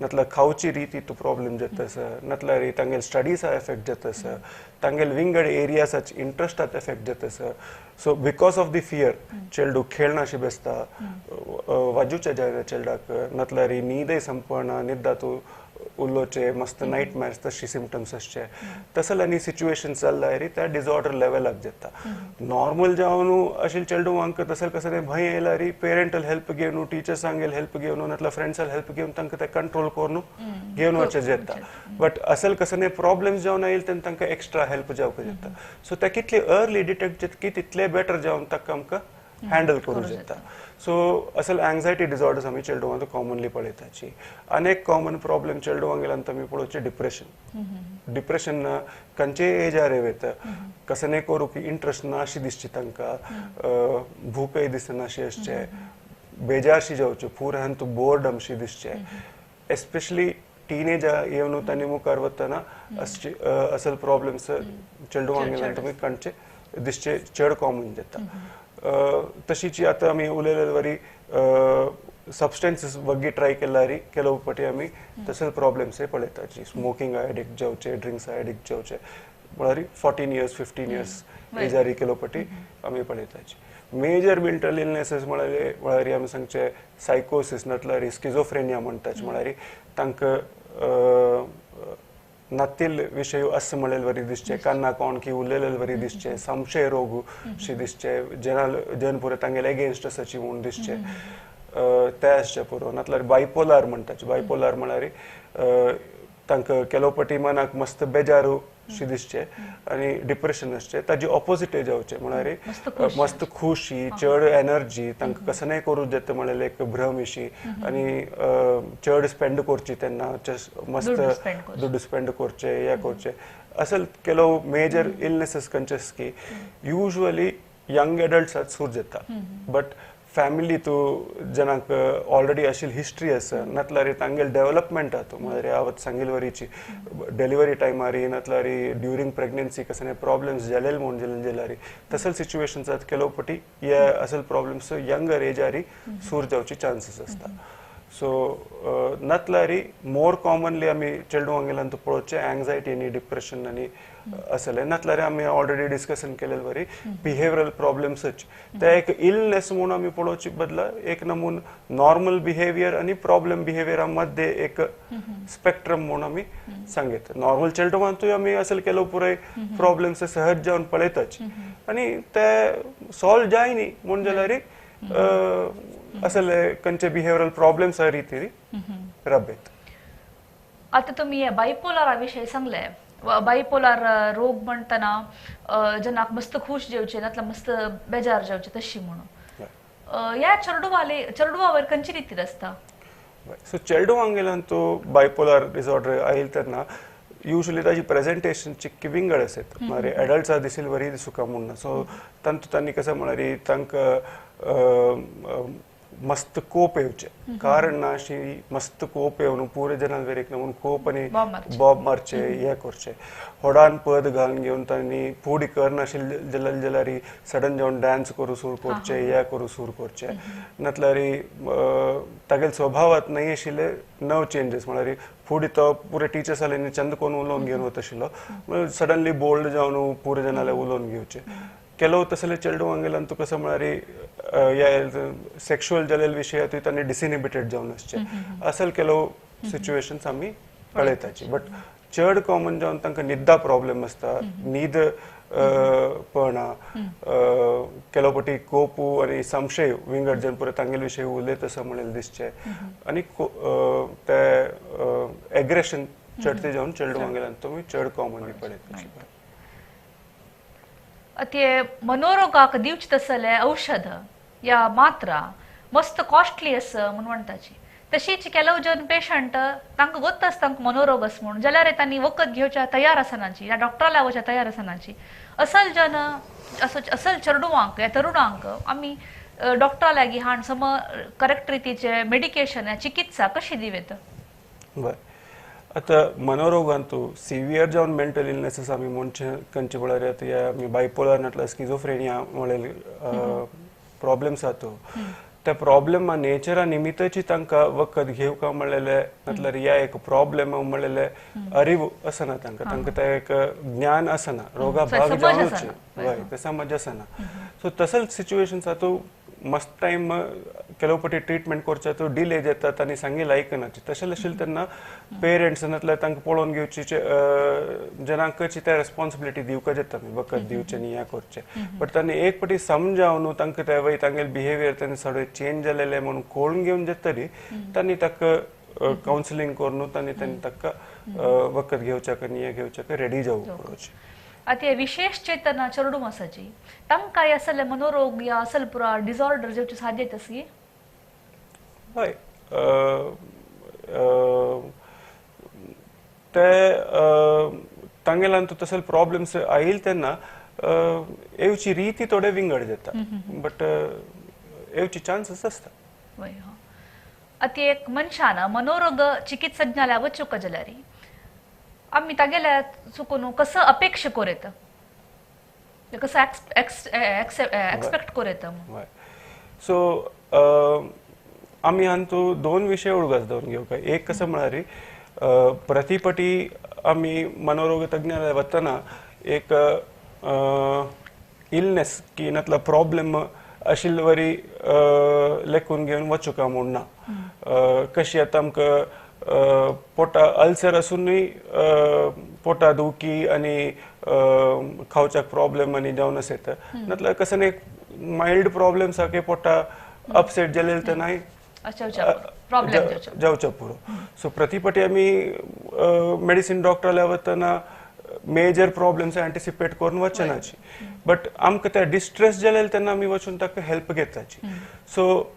नातल्यार खावची रिती तूं प्रॉब्लेम जाता आसा, नातल्यार तांगेले स्टडीसा एफेक्ट जाता आसा, तांगेले विंगड एरियासाचे इंट्रस्टात एफेक्ट जाता आसा. So because of the fear चेडू खेळनाशी बेसता, वाजूच्या जायना चेडवाक, नातल्यार न्हीदय संपना, निद्दा तूं उलोवचे मस्त नायट मॅर्स तशी सिमटम्स आसचे तसले आनी सिच्युएशन चल्ला त्या डिसऑर्डर लेवलाक जाता. नॉर्मल जावन अशें चेडवांक तसले कसले भंय येयल्यार पेरंटल हेल्प घेवन टिचर्सांगेल हेल्प घेवन नातल्यार फ्रेंड्सांल हेल्प घेवन तांकां ते कंट्रोल करून घेवन वचचें जाता. बट असल कसले प्रॉब्लेम्स जावन आयले तेन्ना तांकां एक्स्ट्रा हेल्प जावपाक जाता. सो ते कितले अर्ली डिटेक्ट जाता की तितले बेटर जावन ताका आमकां हँडल करूं जाता. सो असल अँग्झायटी डिसऑर्डर्स आमी चेडवांक कॉमनली पळयताची. आनी एक कॉमन प्रॉब्लेम चेडवांक आमी पळोवचें डिप्रेशन. डिप्रेशन खंयचेय एजार येता, कसने करूं की इंट्रस्ट ना अशी दिसची तांकां, भूकय दिसना अशी आसचे, बेजारशी जावचे, पुरा हंत बोर्डम शी दिसचे. एस्पेशली टीनेज येवन तांणी मुखार वतना असल प्रॉब्लेम्स चेडवांक तुमी खंयचे दिसचे चड कॉमन जाता. तशीच आतां आमी उलयले वरी सबस्टन्सीस वग्गी ट्राय केल्यारी ಕೆಲವು पटी आमी तसले प्रॉब्लेम्स पळयताची. स्मोकिंग एडिक्ट जावचे, ड्रिंक्स एडिक्ट जावचे म्हळ्यार 14 इयर्स 15 इयर्स एजारी ಕೆಲವು पटी आमी पळयताची. मेजर मेंटल इलनेसेस म्हळ्यार आमी सांगचे सायकोसिस नातल्यार स्किझोफ्रेनिया म्हणटाचे, म्हळ्यार तांकां नातील विषय असं म्हणलेले वरी दिसचे, कान्ना कोण की उलयलेले वरी दिसचे, संशय रोग शी दिसचे, जन पुरे तांगेले एगेन्स्ट आसाची म्हूण दिसचे, ते आसचे पुरो. नातल्यार बायपोलार म्हणटाचे. बायपोलार म्हळ्यार तांकां ಕೆಲವು पटी मनाक मस्त बेजारू शी दिसचे आनी डिप्रेशन आसचे. ताजी ऑपोजिट जावचे म्हळ्यार मस्त खुशी, चड एनर्जी, तांकां कसनेय करूं जाता म्हणलें एक भ्रम अशी आनी चड स्पेंड करची तेन्ना, मस्त दुड्ड स्पेंड करचे, हे करचे. असल ಕೆಲವು मेजर इलनेसेस खंयचे की युजली यंग एडल्ट्सात सूर जाता, बट फॅमिली तू जनांक ऑलरेडी अशी हिस्ट्री आसा नातल्यार तांगेले डेव्हलपमेंट आतां म्हळ्यार हांव सांगिल्ले वरीची डिलिव्हरी टायमारी नातल्यार ड्युरींग प्रेग्नन्सी कसले प्रॉब्लेम्स जालेले म्हूण जाल्यार तसले सिच्युएशन्स आतां ಕೆಲವು पटी हे असल प्रॉब्लेम्स यंगर एजारी सूर जावचे चान्सीस आसता. सो नातल्यार मोर कॉमनली आमी चेडवांगेल्यान पळोवचें अँग्झायटी आनी डिप्रेशन आनी असले. नातल्यार आमी ऑलरेडी डिस्कशन केलेले वरी बिहेवियरल प्रॉब्लेम्सच ते एक इलनेस म्हणून आमी पळोवचे बदला एक नमून नॉर्मल बिहेवियर आनी प्रॉब्लेम बिहेवियरा मध्ये एक स्पेक्ट्रम म्हणून आमी सांगता. नॉर्मल चेडवांतूय आमी असल ಕೆಲವು पुराय प्रॉब्लेम्स सहज जावन पळयताच आनी ते सॉल्व जायनी म्हूण जाल्यार असले खंयचे बिहेवियरल प्रॉब्लेम्स रितीरी रबेत. आतां तुमी बायपोलारा विशय सांगले. बायपोलार रोग म्हणटना जेन्ना मस्त खुश जेवचे नातल्यार मस्त बेजार जेवचे तशी म्हणून ह्या चेडवा वयर खंयची रितीर आसता? सो चेडवांगेल्यान तो बायपोलार डिसऑर्डर आयल तेन्ना युजली ताजी प्रेझेंटेशन चिक्की विंगड आसत, म्हळ्यार एडल्ट्सा दिसील वरी दिसूंक म्हूण ना. सो तांतू तांणी कसं म्हळ्यार तांकां मस्त कोप येवचे, कारण ना अशी मस्त कोप येवन पुरे जनां एक म्हणून कोप आनी बॉब मारचे, हे करचे, होडान पद घालून घेवन तांणी फुडें करनाशिल्ले जाल्यार सडन जावन डान्स करूं सुरू करचे, हे करूं सुरू करचे. नातल्यार तागेले स्वभावात न्हय आशिल्ले नव चेंजीस, म्हळ्यार फुडें तो पुरे टिचर्स आले चंद कोण उलोवन घेवन वता आशिल्लो, सडनली बोल्ड जावन पुरे जनाले उलोवन घेवचे. ಕೆಲವು तसले चेडवांगेल्यान तुका कसं म्हळ्यार सेक्शुअल जालेले विशयातूय तांणी डिसइनिबिटेड जावन आसचे, असल ಕೆಲವು सिच्युएशन्स आमी पळयताची. बट चड कॉमन जावन तांकां निद्दा प्रॉब्लेम आसता, न्हीद पळना, ಕೆಲವು पटी कोपू आनी संशय विंगड जन पुरे तांगेले विशय उलयत आसा म्हणलें दिसचे आनी ते एग्रेशन चडते जावन चेडवांगेल्यान तुमी चड कॉमनली पळयताची. ते मनोरोगाक दिवचे तसले औषध या मात्रा मस्त कॉस्टली आसा म्हूण म्हणटाची. तशीच ಕೆಲವು जन पेशंट तांकां गोत्त आसता तांकां मनोरोग आसा म्हूण, जाल्यार तांणी वखद घेवच्या तयार आसनाची या डॉक्टरा वचच्या तयार आसनाची. असल जन असल चेडवांक या तरुणांक आमी डॉक्टरा लागीं हाण सम करेक्ट रितीचे मेडिकेशन या चिकित्सा कशी दिवं येता? बरें, आतां मनोरोगांतू सिवियर जावन मेंटल इलनेसीस आमी म्हणचे खंयचे म्हळ्यार आतां आमी बायपोलर नातल्यार स्किझोफ्रेनिया म्हणलेले प्रॉब्लेम्स आसा त्या प्रॉब्लेमा नेचरा निमित्ताची तांकां वखद घेवका म्हणलेले नातल्यार ह्या एक प्रॉब्लेम म्हणलेले अरीव आसना तांकां, तांकां तें एक ज्ञान आसना, रोगा भाग जावनूच हय ते समज आसना. सो तसलेच सिच्युएशन्स आतां मस्त टायम ಕೆಲವು पटी ट्रिटमेंट करचे तो डिले जातात आनी सांगिल्लें आयकनाची. तशें आशिल्लें तेन्ना पेरंट्स नातल्यार तांकां पळोवन घेवची जनांकची ते रेस्पॉन्सिबिलिटी दिवपाक जाता आमी वखद दिवचें न्ही हें करचें, बट तांणी एक पटी समजावन तांकां ते वय तांगेले बिहेवियर तांणी सगळें चेंज जालेलें म्हणून कळून घेवन जातरी तांणी ताका कावन्सिलींग करून तांणी तांणी ताका वखद घेवच्याक आनी हें घेवच्याक रेडी जावंक पळोवचें. आतां विशेष चेतना चेडूं आसाची तांकां असले मनोरोग या असल पुरा डिसऑर्डर जेवची साध्यत आसी? हय, ते तांगेल्यान तसले प्रॉब्लम्स आयल तेन्ना येवची रीती थोडे विंगड जाता, बट येवची चान्सीस आसता. आतां एक मनशान मनोरोग चिकित्सज्ञाला वचूंक जाल्यार आमी तागेल्या चुकून कसो अपेक्षा करूं येता, कसो एक्सपेक्ट करूं येता? सो आमी हातूंत दोन विशय उडगास दवरून घेवंक. एक कसो म्हळ्यार प्रतिपटी आमी मनोरोग तज्ञाला वतना एक इलनेस की नातल्यार प्रॉब्लम आशिल्ले वरी लेखून घेवन वचूंक म्हूण ना. कशी आतां आमकां पोटा अल्सर आसुनूय पोटा दुखी आनी खावच्याक प्रॉब्लम आनी जावन आसता, नातल्यार कसं एक मायल्ड प्रॉब्लम सारके पोटा अपसेट जालें तेन्नाय जावच्या पुरो. सो प्रतिपटी आमी मेडिसीन डॉक्टराल्या वतना मेजर प्रॉब्लम्स एंटिसिपेट करून वचनाची, बट आमकां ते डिस्ट्रेस जालें तेन्ना आमी वचून ताका हेल्प घेताची. सो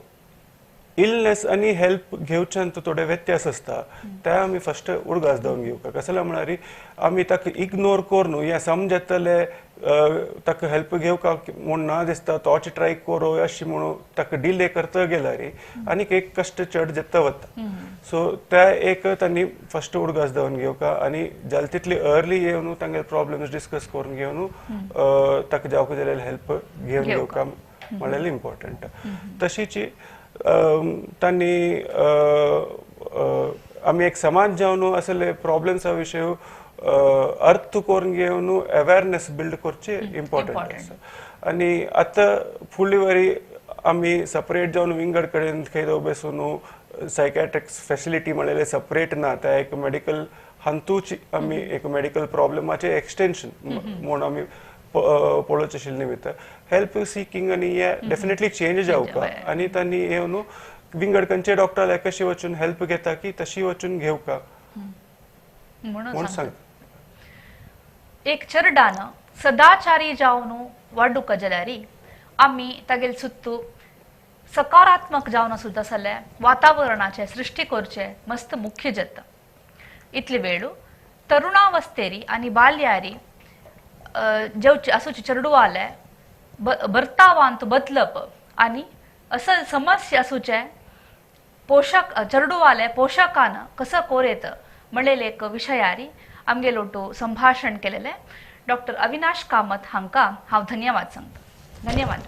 इलनेस आनी हेल्प घेवच्यान थोडे व्यत्यास आसता, ते आमी फस्ट उडगास दवरून घेवंक. कसले म्हळ्यार आमी ताका इग्नोर करून हें समजतले ताका हेल्प घेवंक म्हूण ना दिसता तोच ट्राय करो अशें म्हणून ताका डिले करता गेल्यार आनीक एक कश्ट चड जाता वता. सो ते एक तांणी फस्ट उडगास दवरून घेवंक आनी जाल तितली अर्ली येवन तांगेले प्रॉब्लम्स डिस्कस करून घेवन ताका जावंक जाल्यार हेल्प घेवन घेवंक म्हणल्यार इम्पॉर्टंट. तशीच तांणी आमी एक समाज जावन असले प्रॉब्लम्सा विशय अर्थ करून घेवन अवेरनेस बिल्ड करचे इम्पॉर्टंट आसा. आनी आतां फुडली वरी आमी सपरेट जावन विंगड कडेन खंय बसून सायकॅट्रिक्स फॅसिलिटी म्हणलें सपरेट ना, त्या एक मेडिकल हातूंच आमी एक मेडिकल प्रॉब्लमाचें एक्सटेंशन म्हूण आमी पळोवचें आशिल्लें निमित्त हेल्प सिकींग आनी हे डेफिनेटली चेंज जावंक आनी तांणी येवन विंगड खंयचे डॉक्टराक कशी वचून हेल्प घेता की तशी वचून घेवंक म्हणून सांगता. एक चेरडान सदाचारी जावन वाडूंक जाल्यार आमी तागेले सुत्तू सकारात्मक जावन सुद्दां जाल्यार वातावरणाचें सृश्टी करचें मस्त मुख्य जाता. इतले वेळ तरुणावस्थेरी आनी बाल्यारी जेवचे आसूचे चेडवाले बर्तावांत बदलप आनी असल समस्या आसूचे पोशक चेडवाले पोशकान कसो कोरेत म्हणलेले एक विशयारी आमगेलोटू संभाशण केलेले डॉक्टर अविनाश कामत हांकां हांव धन्यवाद सांगता. धन्यवाद.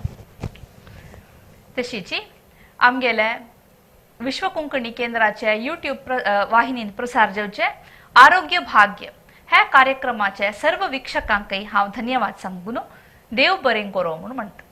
तशीची आमगेले विश्व कोंकणी केंद्राचे यूट्यूब वाहिनीन प्रसार जावचे आरोग्य भाग्य ह्या कार्यक्रमाचे सर्व वीक्षकांकय हांव धन्यवाद सांगून देव बरें करो म्हूण म्हणटा.